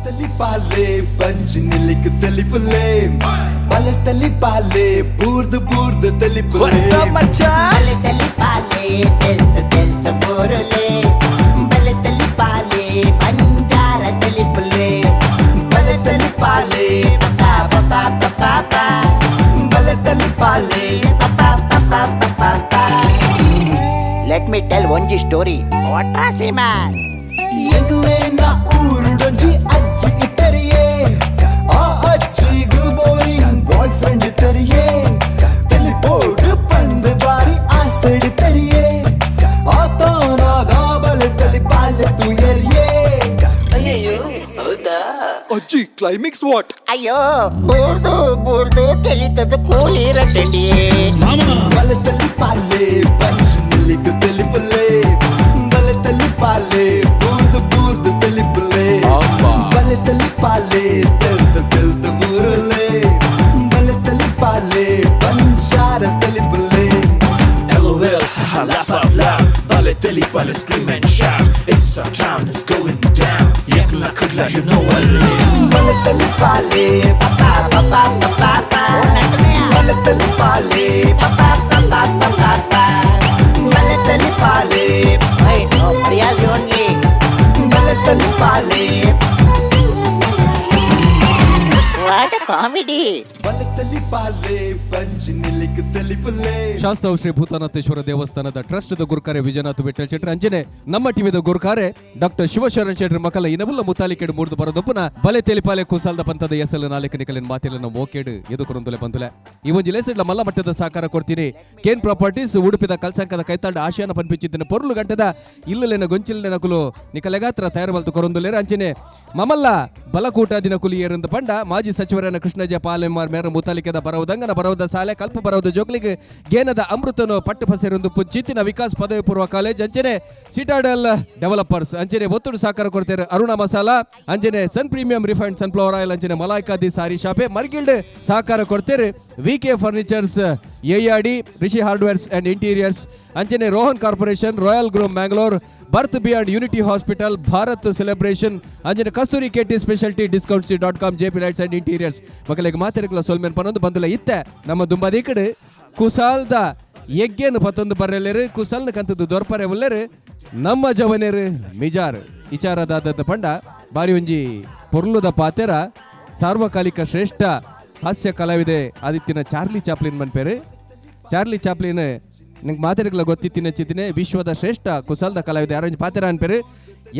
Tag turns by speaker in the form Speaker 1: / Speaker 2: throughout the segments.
Speaker 1: ತೆಲಿಪಾಲೆ ಬಂಜಿ ನಿಲ್ಲಿಕ್ ತೆಲಿಪುಲೆ ಬಲೆ ತೆಲಿಪಾಲೆ ಬೂರ್ದು ಬೂರ್ದು ತೆಲಿಪುಲೆ.
Speaker 2: ಬಲೆ ತಲಿಪಾಲೆ ತೆಲ್ತ ತೆಲ್ತ ಬೋರುಲೆ, ಬಲೆ ತಲಿಪಾಲೆ ಬಂಜಾರ ತೆಲಿಪುಲೆ,
Speaker 1: ಬಲೆ ತೆಲಿಪಾಲೆ
Speaker 2: ಪಾ ಪಾ ಪಾ ಪಾ ಪಾ,
Speaker 1: ಬಲೆ ತೆಲಿಪಾಲೆ
Speaker 2: ಪಾ ಪಾ ಪಾ ಪಾ ಪಾ. Let me tell ಒಂಜಿ ಸ್ಟೋರಿ ವಾಟ್ರಾಸಿ ಮ್ಯಾನ್.
Speaker 1: ಎಂಕ್ಲೇನ ಊರುಡೊಂಜಿ ಅಜ್ಜಿ ಇತ್ತರಿಯೇ, ಆ ಅಜ್ಜಿಗು ಬೋರಿಂಗ್ ಬಾಯ್ ಫ್ರೆಂಡ್ ಇತ್ತರಿಯೇ, ತೆಲಿಪೋಡು ಪಂದು ಬಾರಿ ಆಸೆಡ್ ತೆರಿಯೇ, ಆತನಾಗ ಬಲೆ ತೆಲಿಪಾಲೆ ತುಯರಿಯೇ. ಅಜ್ಜಿ ಕ್ಲೈಮ್ಯಾಕ್ಸ್ what?
Speaker 2: ಅಯ್ಯೋ, ಬೂರ್ದು ಬೂರ್ದು ತೆಲಿತದ ಕೂಲಿ ರಟ್ಟಂಡಿ.
Speaker 1: ಬಲೆ ತೆಲಿಪಾಲೆ ಬಂಜಿ ನಿಲ್ಲಿಕ್ ತೆಲಿಪುಲೆ, ಬಲೆ ತೆಲಿಪಾಲೆ ಬೂರ್ದು ಬೂರ್ದು ತೆಲಿಪುಲೆ, ಬಲೆ ತೆಲಿಪಾಲೆ ತೆಲ್ತ ತೆಲ್ತ ಬೂರುಲೆ, ಬಲೆ ತೆಲಿಪಾಲೆ ಬಂಜಾರ ತೆಲಿಪುಲೆ.
Speaker 3: LOL, haha, laugh out loud. Bale teli pale, scream and shout. It's our town, it's going down. Yakla kudla, you know what it is.
Speaker 1: ಬಲೆ ತೆಲಿಪಾಲೆ
Speaker 2: ಪಾ ಪಾ ಪಾ ಪಾ ಪಾ,
Speaker 1: ಬಲೆ ತೆಲಿಪಾಲೆ
Speaker 2: ಪಾ ಪಾ ಪಾ ಪಾ ಪಾ,
Speaker 1: ಬಲೆ ತೆಲಿಪಾಲೆ
Speaker 2: ನೋ ಮರ್ಯಾದೆ ಓನ್ಲಿ.
Speaker 1: ಬಲೆ ತೆಲಿಪಾಲೆ.
Speaker 2: What comedy!
Speaker 1: ಬಲೆ ತೆಲಿಪಾಲೆ ಬಂಜಿ ನಿಲ್ಲಿಕ್ ತೆಲಿಪುಲೆ.
Speaker 4: ಶಾಸ್ತಾವ್ ಶ್ರೀ ಭೂತನಾಥೇಶ್ವರ ದೇವಸ್ಥಾನದ ಟ್ರಸ್ಟ್ ಗುರುಕಾರೆ ವಿಜಯನಾಥ್ ವಿಠಲ್ ಶೆಟ್ಟರ್, ಅಂಚನೆ ನಮ್ಮ ಟಿವಿದ ಗುರುಕಾರೆ ಡಾಕ್ಟರ್ ಶಿವಶರಣ ಶೆಟ್ಟರ್ ಮಕ್ಕಳ ಇನಬುಲ್ಲ ಮುತಾಲಿಕೆಡು ಮೂರ್ದು ಬರದೊಪ್ಪನ ಬಲೆ ತೆಲಿಪಾಲೆ ಕುಸಾಲ್ದ ಪಂತದ ಎಸಲು ನಾಲ್ಕು ನಿಕಲಿನ ಮಾತಿನ ಮೋಕೇಡು ಎದುಕುರಂದುಲೆ ಬಂದುಲೆ. ಈ ಒಂಜಿ ಲೇಸಿಡ್ಲ ಮಲ್ಲ ಮಟ್ಟದ ಸಹಕಾರ ಕೊಡ್ತೀನಿ ಕೇನ್ ಪ್ರಾಪರ್ಟೀಸ್ ಉಡುಪಿದ ಕಲ್ಸಂಕದ ಕೈತಾಂಡ ಆಶಯಾನ ಪನ್ಪಿಚ್ಚಿದ್ದಿನ ಪೊರ್ಲು ಗಂಟದ ಇಲ್ಲಲೇನ ಗೊಂಚಿಲಿನ ನಕುಲು ನಿಕಲೆಗಾತ್ರ ತಯಾರು ಮಲ್ತು ಕೊರೊಂದುಲೇರು. ಅಂಚನೆ ಮಮಲ್ಲ ಬಲಕೂಟ ದಿನ ಕುಲಿಯೇರಂದ ಪಂಡ ಮಾಜಿ ಸಚಿವರನ್ನ ಕೃಷ್ಣಜ ಪಾಲೆಮಾರ್ ಮೇರ ಮುತಾಲಿಕೆದ ಬರವುದಂಗನ ಬರವದ ಸಾಲೆ ಕಲ್ಪ ಬರವದ ಜೋಕ್ಲಿಗೆ ಗೇನದ ಅಮೃತನು ಪಟ್ಟು ಪಸೆರೊಂದು ಪುಚ್ಚಿತ್ತಿನ ವಿಕಾಸ್ ಪದವಿ ಪೂರ್ವ ಕಾಲೇಜ್, ಅಂಚನೆ ಸಿಟಾಡಲ್ ಡೆವಲಪರ್ಸ್, ಅಂಚನೆ ಒತ್ತಡು ಸಹಕಾರ ಕೊಡ್ತಾರೆ ಅರುಣ ಮಸಾಲಾ, ಅಂಚನೆ Sun premium refined sunflower oil, ಅಂಚನೆ ಮಲಾಯ್ಕಾ the ಸಾರಿ ಶಾಪೆ ಮರ್ಗಿಲ್ಡ್ ಸಹಕಾರ ಕೊಡ್ತಾರೆ V K furnitures Yeyyadi, Rishi hardwares and interiors, ಅಂಚನೆ Rohan corporation, royal groom Mangalore, birth beyond unity hospital, Bharat celebration, ಅಂಚನೆ Kasturi KT specialty discounts dot com, JP lights and interiors. ಮಕ್ಕಳಿಗೆ ಮಾತೆರೆಗಳ ಸೊಲ್ಮೆನ್ ಪನೊಂದು ಬಂದುಲ. ಇತ್ತೆ ನಮ್ಮ ದುಂಬಾದಿ ಕಡೆ ಕುಸಾಲ್ದ ಯಜ್ಞನ ಪತ್ತೊಂದು ಬರ್ರೆಲ್ಲೇರು, ಕುಸಾಲ್ನ ಕಂತದ್ದು ದೊರ್ಪರೆ ಉಲ್ಲೇರು ನಮ್ಮ ಜವನೇರು ಮಿಜಾರ್ ವಿಚಾರದಾದದ ಪಂಡ ಬಾರಿ ಒಂಜಿ ಪೊರ್ಲುದ ಪಾತೆರ. ಸಾರ್ವಕಾಲಿಕ ಶ್ರೇಷ್ಠ ಹಾಸ್ಯ ಕಲಾವಿದೆ ಆದಿತ್ಯನ ಚಾರ್ಲಿ ಚಾಪ್ಲಿನ್ ಮನ್ಪೇರು. ಚಾರ್ಲಿ ಚಾಪ್ಲಿನ್ ನಿಂಗೆ ಮಾತೆರೆಗಳ ಗೊತ್ತಿತ್ತಿನ ಚಿತ್ತಿನ ವಿಶ್ವದ ಶ್ರೇಷ್ಠ ಕುಸಲ್ದ ಕಲಾವಿದೆ ಯಾರೊಂಜಿ ಪಾತೆರ ಅನ್ಪೇರು,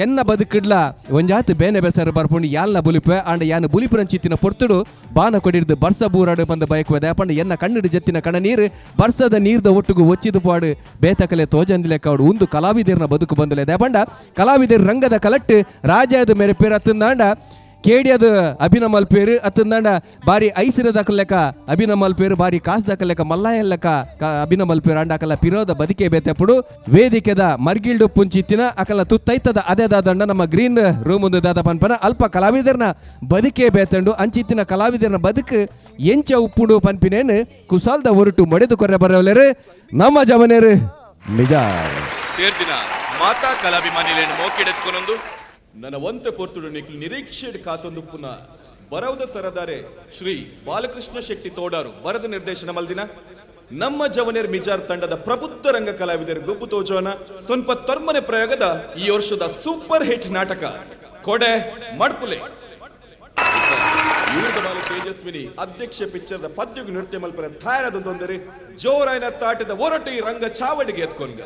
Speaker 4: ಎನ್ನ ಬದುಕಿಡ್ಲ ಒಂಜಾತ್ ಬೇನೆ ಬೆಸರು ಬರ್ಪುಂಡು ಯಾಲ್ನ ಬುಲಿಪೆ ಆಂಡ ಯಾನ್ ಬುಲಿಪುರಂಚಿತ್ತಿನ ಪೊರ್ತುಡು ಬಾನ ಕೊಡಿರ್ದು ಬರ್ಸ ಬೂರಾಡು ಬಂದ ಬಯಕುವೆ ಪಂಡ ಎನ್ನ ಕಣ್ಣಿಡು ಜತ್ತಿನ ಕಣ ನೀರು ಬರ್ಸದ ನೀರ್ದ ಒಟ್ಟುಗು ಒಚ್ಚಿದು ಪಾಡು ಬೇತಕಲೆ ತೋಜಂದಿಲೆ ಕಾಡು ಉಂದು ಕಲಾವಿದರ್ನ ಬದುಕು ಬಂದುಲೆ ಪಂಡ ಕಲಾವಿದರ್ ರಂಗದ ಕಲಟ್ಟು ರಾಜಾದ ಮೇರೆ ಪೇರು ಅತ್ತಂದಾಂಡ ಕೇಡಿಯದ ಅಭಿನಮಲ್ಪೇರು ಅತ್ತಂದಾಂಡ ಬಾರಿ ಐಸಿರದ ಲೆಕ್ಕ ಅಭಿನಮಲ್ಪೇರು ಬಾರಿ ಕಾಸ್ದ ಲೆಕ್ಕ ಮಲ್ಲಾಯ ಲೆಕ್ಕ ಅಭಿನಮಲ್ಪೇರು ಅಂಡ ಅಕಲ ಪಿರೋದ ಬದಿಕೆ ಬೇತೆಪುಡು ವೇದಿಕೆದ ಮರ್ಗಿಲ್ಡು ಪುಂಚಿತ್ತಿನ ಅಕಲ ತುತ್ತೈತದ ಅದೇ ದಾದಂಡ ನಮ್ಮ ಗ್ರೀನ್ ರೂಮ್ ಒಂದು ದಾದ ಪನ್ಪನ ಅಲ್ಪ ಕಲಾವಿದರ್ನ ಬದುಕೆ ಬೇತಂಡು ಅಂಚಿತ್ತಿನ ಕಲಾವಿದರ್ನ ಬದುಕು ಎಂಚ ಉಪ್ಪುಡು ಪನ್ಪಿನೇನು ಕುಸಾಲ್ದ ಒರಟು ಮೊಡೆದು ಕೊರೆ ಬರವಲೇರು ನಮ್ಮ ಜವನೇರು ನಿಜ.
Speaker 5: ಸೇರ್ದಿನ ಮಾತಾ ಕಲಾಭಿಮಾನಿಲೇನು ಮೋಕಿಡೆತ್ಕೊನೊಂದು
Speaker 6: ನನ್ನ ಒಂತೆ ಪೊರ್ತುಡು ನಿಕ್ಲು ನಿರೀಕ್ಷೆಡ್ ಕಾತೊಂದು ಪುನಃ ಬರೌದ ಸರದಾರೆ ಶ್ರೀ ಬಾಲಕೃಷ್ಣ ಶೆಟ್ಟಿ ತೋಡಾರು ಬರದ ನಿರ್ದೇಶನ ಮಲ್ದಿನ ನಮ್ಮ ಜವನೇರ್ ಮಿಜಾರ್ ತಂಡದ ಪ್ರಬುದ್ಧ ರಂಗ ಕಲಾವಿದರು ಗುಬ್ಬು ತೋಜೋನ ಸ್ವಲ್ಪ ತೊರ್ಮನೆ ಪ್ರಯೋಗದ ಈ ವರ್ಷದ ಸೂಪರ್ ಹಿಟ್ ನಾಟಕ ಕೊಡೆ ಮಡ್ಪುಲೆ. ಇವ್ರದ ಬಾಲ ತೇಜಸ್ವಿನಿ ಅಧ್ಯಕ್ಷ ಪಿಕ್ಚರ್ದ ಪದ್ಯಗು ನೃತ್ಯ ಮಲ್ಪರ ಥಾಯರದ ತೊಂದರೆ ಜೋರಾಯನ ತಾಟದ ಒರಟು ಈ ರಂಗ ಚಾವಡಿಗೆ ಎತ್ಕೊಂಡ.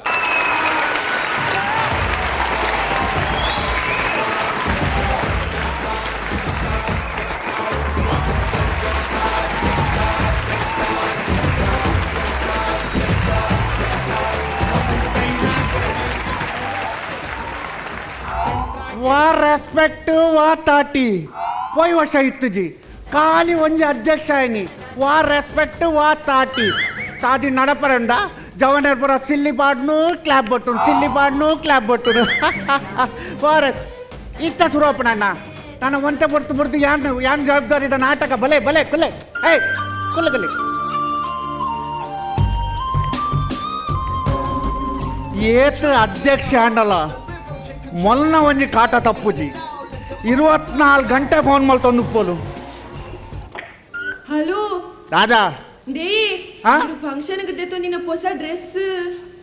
Speaker 7: ವಾ ರೆಸ್ಪೆಕ್ಟ್ ವಾ ತಾಟಿ ಪೋಯ್ ವರ್ಷ ಇತ್ತುಜಿ ಖಾಲಿ ಒಂಜಿ ಅಧ್ಯಕ್ಷ ಆಯ್ನಿ. ವಾ ರೆಸ್ಪೆಕ್ಟ್ ವಾ ತಾಟಿ ತಾದಿ ನಡಪರಂಡ ಜವನರ್ ಪುರ ಸಿಲ್ಲಿ ಪಾಡ್ನು ಕ್ಲಾಪ್ ಬಟ್ಟುನು, ಸಿಲ್ಲಿ ಪಾಡ್ನು ಕ್ಲಾಪ್ ಬಟ್ಟುನು. ವಾ ಇತ್ತ ಸುರುವಪ್ಪನಣ್ಣ ನಾನು ಒಂತೆ ಬರ್ತು ಬರ್ತು ಯಾನ್ ಯಾನ್ ಜವಾಬ್ದಾರಿದ ನಾಟಕ ಬಲೆ ಬಲೆ ಕುಲ್ಲೆ ಏಯ್ ಕುಲ್ಲೆ ಕುಲ್ಲೆ. ಏತ್ ಅಧ್ಯಕ್ಷ ಆಂಡಲ ಮೊಲ್ನ ಒಂಜಿ ಕಾಟ ತಪ್ಪುಜಿ. 24 ಗಂಟೆ ಫೋನ್ ಮಲ್ತೊಂದು ಉಪ್ಪೋಲು.
Speaker 8: ಹಲೋ.
Speaker 7: ದಾದಾ.
Speaker 8: ಡೇ.
Speaker 7: ಆ?
Speaker 8: ಫಂಕ್ಷನ್ ಗೆ ನಿನ್ನ ಹೊಸ ಡ್ರೆಸ್.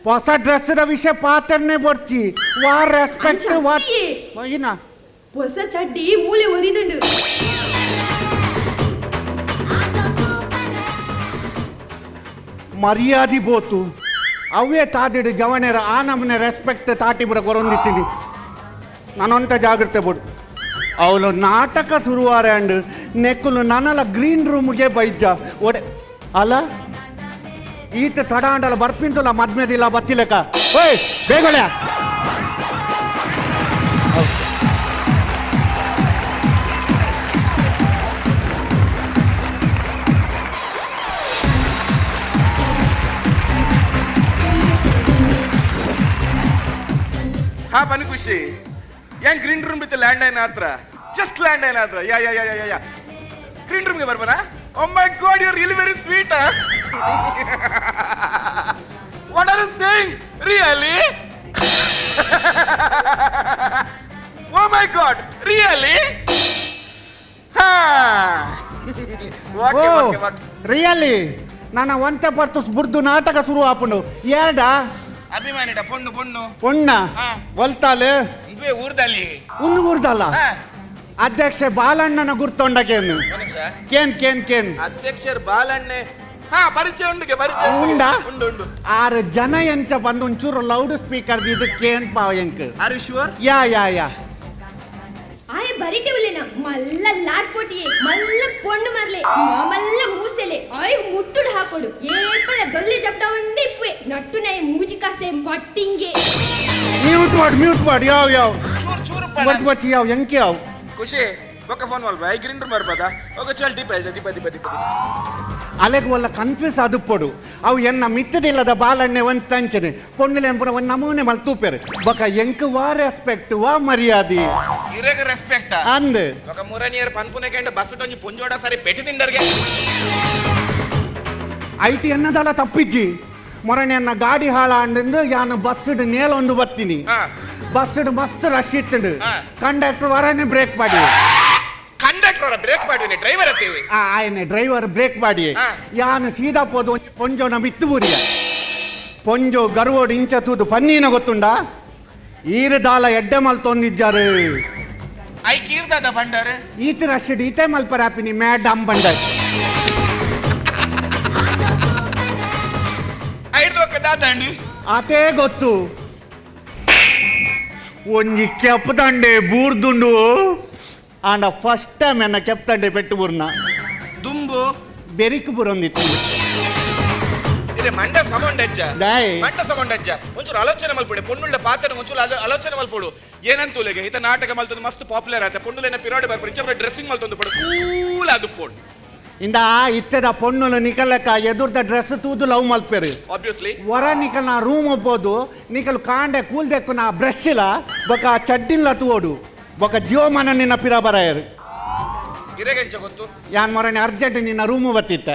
Speaker 7: ಹೊಸ ಡ್ರೆಸ್ the ವಿಷಯ ಪಾತ್ರನೇ ಬರ್ಚಿ ವಾ ರೆಸ್ಪೆಕ್ಟ್ ವಾ.
Speaker 8: ಅಂಚ
Speaker 7: ಏನ?
Speaker 8: ಹೊಸ ಚಡ್ಡಿ ಮೂಲೆ ಒರಿದುಂಡು.
Speaker 7: ಮರ್ಯಾದೆ ಬೋತು ಅವೇ ತಾದಿಡು ಜವಣೆರ ಆ ನಮ್ಮನೆ ರೆಸ್ಪೆಕ್ಟ್ ತಾಟಿ ಬಿಡ ಕೊರೊಂದಿತ್ತೀನಿ ನಾನಂತ ಜಾಗ್ರತೆ ಬಿಡು. ಅವಳು ನಾಟಕ ಶುರುವಾರೆ ಅಂಡ್ ನೆಕ್ಕುಲು ನಾನಲ್ಲ ಗ್ರೀನ್ ರೂಮ್ಗೆ ಬೈಜ ಒಡೆ ಅಲ್ಲ ಈತ ತಡ ಅಂಡಲ್ಲ ಬರ್ಪಿಂತಲ್ಲ ಮದ್ಮೆದಿಲ್ಲ ಬತ್ತಿಲೆಕ್ಕ. ಓಯ್ ಬೇಗಳೆ.
Speaker 6: ಹಾ ಬನ್ನಿ ಖುಷಿ. ಏನ್ ಗ್ರೀನ್ ರೂಮ್ ಬಿತ್ತು ಲ್ಯಾಂಡ್ ಲೈನ್ ಹತ್ರ, ಜಸ್ಟ್ ಲ್ಯಾಂಡ್ ಲೈನ್ ಹತ್ರ. Yeah yeah yeah yeah yeah green ರೂಮ್ಗೆ ಬರ್ಬನಾ? Oh my God, you really very sweet. What are you saying? Really? Oh my God, really? ಹಾ, ಓಕೆ ಓಕೆ ಓಕೆ.
Speaker 7: ರಿಯಲಿ ನನ್ನ ಒಂತೆ ಪರ್ತು ಬುಡ್ದು ನಾಟಕ ಶುರು ಆಪುಂಡು ಎರಡ
Speaker 6: ಅಭಿಮಾನಿಡ ಪೊಣ್ಣು ಪೊಣ್ಣು.
Speaker 7: ಪೊಣ್ಣ.
Speaker 6: ಹಾ.
Speaker 7: ಒಲ್ತಾಲೆ.
Speaker 6: ಇದುವೇ ಊರ್ದಲ್ಲಿ.
Speaker 7: ಒಂದು ಗುರ್ದಲ್ಲ.
Speaker 6: ಹಾ.
Speaker 7: ಅಧ್ಯಕ್ಷ ಬಾಲಣ್ಣನ ಗುರ್ತೊಂಡಕೇನು?
Speaker 6: ಒಂದ್ ನಿಮಿಷ.
Speaker 7: ಕೇನ್ ಕೇನ್ ಕೇನ್.
Speaker 6: ಅಧ್ಯಕ್ಷರ್ ಬಾಲಣ್ಣೆ, ಹಾ ಪರಿಚಯ ಉಂಡುಗೆ, ಪರಿಚಯ ಉಂಡುಗೆ.
Speaker 7: ಉಂಡಾ?
Speaker 6: ಉಂಡು ಉಂಡು.
Speaker 7: ಆರು ಜನ ಎಂಚ ಬಂದು ಒಂಚೂರು ಲೌಡ್ ಸ್ಪೀಕರ್ ಇದು ಕೇನ್ ಪಾವ ಎಂಕ್.
Speaker 6: Are you sure?
Speaker 7: Yeah yeah yeah.
Speaker 8: ಆಯೆ ಬರಿಟೆ ಉಲ್ಲೇನ ಮಲ್ಲ ಲಾಟ್ ಪೋಟಿಯೇ ಮಲ್ಲ ಪೊಣ್ಣು ಮರ್ಲೆ ಮಲ್ಲ ಮೂಸೆಲೆ ಆಯ್ ಮುಟ್ಟುಡು ಹಾಕೊಡು ಏಪಲ ದೊಲ್ಲೆ ಜಪ್ಟ ಒಂದೇ ಇಪ್ಪುವೆ ನಟ್ಟು ನಾಯಿ ಮೂಜಿ ಕಾಸೆ ಮಟ್ಟಿಂಗೆ.
Speaker 7: ಮ್ಯೂಟ್ ಮಾಡು ಮ್ಯೂಟ್ ಮಾಡು ಯಾವ ಯಾವ.
Speaker 6: ಚೂರು ಚೂರು.
Speaker 7: ಬಟ್ ಬಟ್ ಯಾವ ಎಂಕೆ ಯಾವ.
Speaker 6: ಖುಷಿ ಒಕ್ಕ ಫೋನ್ ಮಲ್ಪ I green room ಬರ್ಬೋದಾ? ಓಕೆ ಚಲ್ ದೀಪ ಹೇಳ್ದೆ ದೀಪ ದೀಪ ದೀಪ ದೀಪ.
Speaker 7: ಅಲೆಗ್ ಒಲ್ಲ ಕನ್ಫ್ಯೂಸ್ ಆದುಪ್ಪೊಡು ಅವು ಎನ್ನ ಮಿತ್ತದಿಲ್ಲದ ಬಾಲಣ್ಣೆ ಒಂದ್ ತಂಚನೆ ಪೊಣ್ಣುಲೆ ಪುನ ಒಂದ್ ನಮೂನೆ ಮಲ್ ತೂಪೆರು ಬೊಕ ಎಂಕ್ ವಾ ರೆಸ್ಪೆಕ್ಟ್ ವಾ ಮರ್ಯಾದೆ.
Speaker 6: ಇರೆಗ್ ರೆಸ್ಪೆಕ್ಟ್.
Speaker 7: ಅಂದ್.
Speaker 6: ఒక ಮುರನಿಯರ್ ಪನ್ಪುನೆ ಕಂಡ ಬಸ್ ಟೊಂಜಿ ಪೊಂಜೋಡ ಸರಿ ಪೆಟ್ಟಿ ತಿಂಡರ್ಗೆ.
Speaker 7: IT ಎನ್ನದಲ್ಲ ತಪ್ಪಿಜ್ಜಿ ಮೊರನೆ ಎನ್ನ ಗಾಡಿ ಹಾಳ ಅಂದಿಂದ ಯಾನು ಬಸ್ ನೇಲೊಂದು ಬತ್ತೀನಿ.
Speaker 6: ಹಾ.
Speaker 7: ಬಸ್ ಮಸ್ತ್ ರಶ್ ಇತ್ತುಂಡು.
Speaker 6: ಹಾ.
Speaker 7: ಕಂಡಕ್ಟರ್ ವರನೆ ಬ್ರೇಕ್ ಮಾಡಿ.
Speaker 6: ಕಂಡಕ್ಟರ್ ಅವರ ಬ್ರೇಕ್ ಮಾಡಿನಿ ಡ್ರೈವರ್ ಅತ್ತೀವಿ.
Speaker 7: ಆಯನೆ ಡ್ರೈವರ್ ಬ್ರೇಕ್ ಮಾಡಿ.
Speaker 6: ಹಾ.
Speaker 7: ಯಾನು ಸೀದಾ ಪೋದು ಒಂಜಿ ಪೊಂಜೋನ ಮಿತ್ತು ಬೂರಿಯ ಪೊಂಜೋ ಗರ್ವೋಡು ಇಂಚ ತೂದು ಪನ್ನೀನ ಗೊತ್ತುಂಡ ಈರು ದಾಲ ಎಡ್ಡೆ ಮಲ್ತೊಂದಿಜ್ಜಾರು.
Speaker 6: I ಕೀರ್ದಾದ ಬಂಡಾರೆ.
Speaker 7: ಈತ ರಶ್ ಈತೆ ಮಲ್ಪರಾಪಿನಿ ಮೇಡಮ್ ಬಂಡರ್.
Speaker 6: ಐದು ಒಕ್ಕ ದಾದಂಡಿ.
Speaker 7: ಅತೇ ಗೊತ್ತು ಒಂಜಿ ಕೆಪ್ಪದಂಡೆ ಬೂರ್ದುಂಡು ಆಂಡ ಫಸ್ಟ್ ಟೈಮ್ ಎನ್ನ ಕೆಪ್ತಂಡೆ ಪೆಟ್ಟು ಬೂರ್ನ.
Speaker 6: ದುಂಬು
Speaker 7: ಬೆರಿಕ್ ಬುರೊಂದಿತ್ತು.
Speaker 6: ಇದೆ ಮಂಡ ಸಮೊಂಡಜ್ಜ.
Speaker 7: ದಾಯೆ?
Speaker 6: ಮಂಡ ಸಮೊಂಡಜ್ಜ ಒಂಚೂರು ಆಲೋಚನೆ ಮಲ್ಪಡೆ ಪೊನ್ನುಳ್ಳ ಪಾತ್ರ ಒಂಚೂರು ಆಲೋಚನೆ ಮಲ್ಪಡು ಏನಂತೂಲೆಗೆ ಈತ ನಾಟಕ ಮಲ್ತೊಂದು ಮಸ್ತ್ ಪಾಪ್ಯುಲರ್ ಆತ ಪೊನ್ನುಲೆನ ಪಿರಾಡೆ ಬರ್ಪಡು ಇಂಚ ಡ್ರೆಸ್ಸಿಂಗ್ ಮಲ್ತೊಂದು ಪಡು ಕೂಲ್ ಅದು ಪೋಡು.
Speaker 7: ಇಂದ ಇತ್ತೆದ ಪೊಣ್ಣುಲು ನಿಕಲಕ್ಕ ಎದುರ್ದ ಡ್ರೆಸ್ ತೂದು ಲವ್ ಮಲ್ಪೆರು.
Speaker 6: ಆಬ್ವಿಯಸ್ಲಿ.
Speaker 7: ವರ ನಿಕಲ್ ನಾ ರೂಮ್ ಒಬ್ಬೋದು ನಿಕಲ್ ಕಾಂಡೆ ಕೂಲ್ದೆಕ್ಕು ನಾ ಬ್ರಷ್ ಇಲ್ಲ ಬೊಕ ಚಡ್ಡಿಲ್ಲ ತೂವೋಡು ಬೊಕ ಜೀವಮಾನ ನಿನ್ನ ಪಿರ ಬರಾಯರು.
Speaker 6: ಇರೆಗೆಂಚ ಗೊತ್ತು?
Speaker 7: ಯಾನ್ ಮೊರನೆ ಅರ್ಜೆಂಟ್ ನಿನ್ನ ರೂಮು ಬತ್ತಿತ್ತ.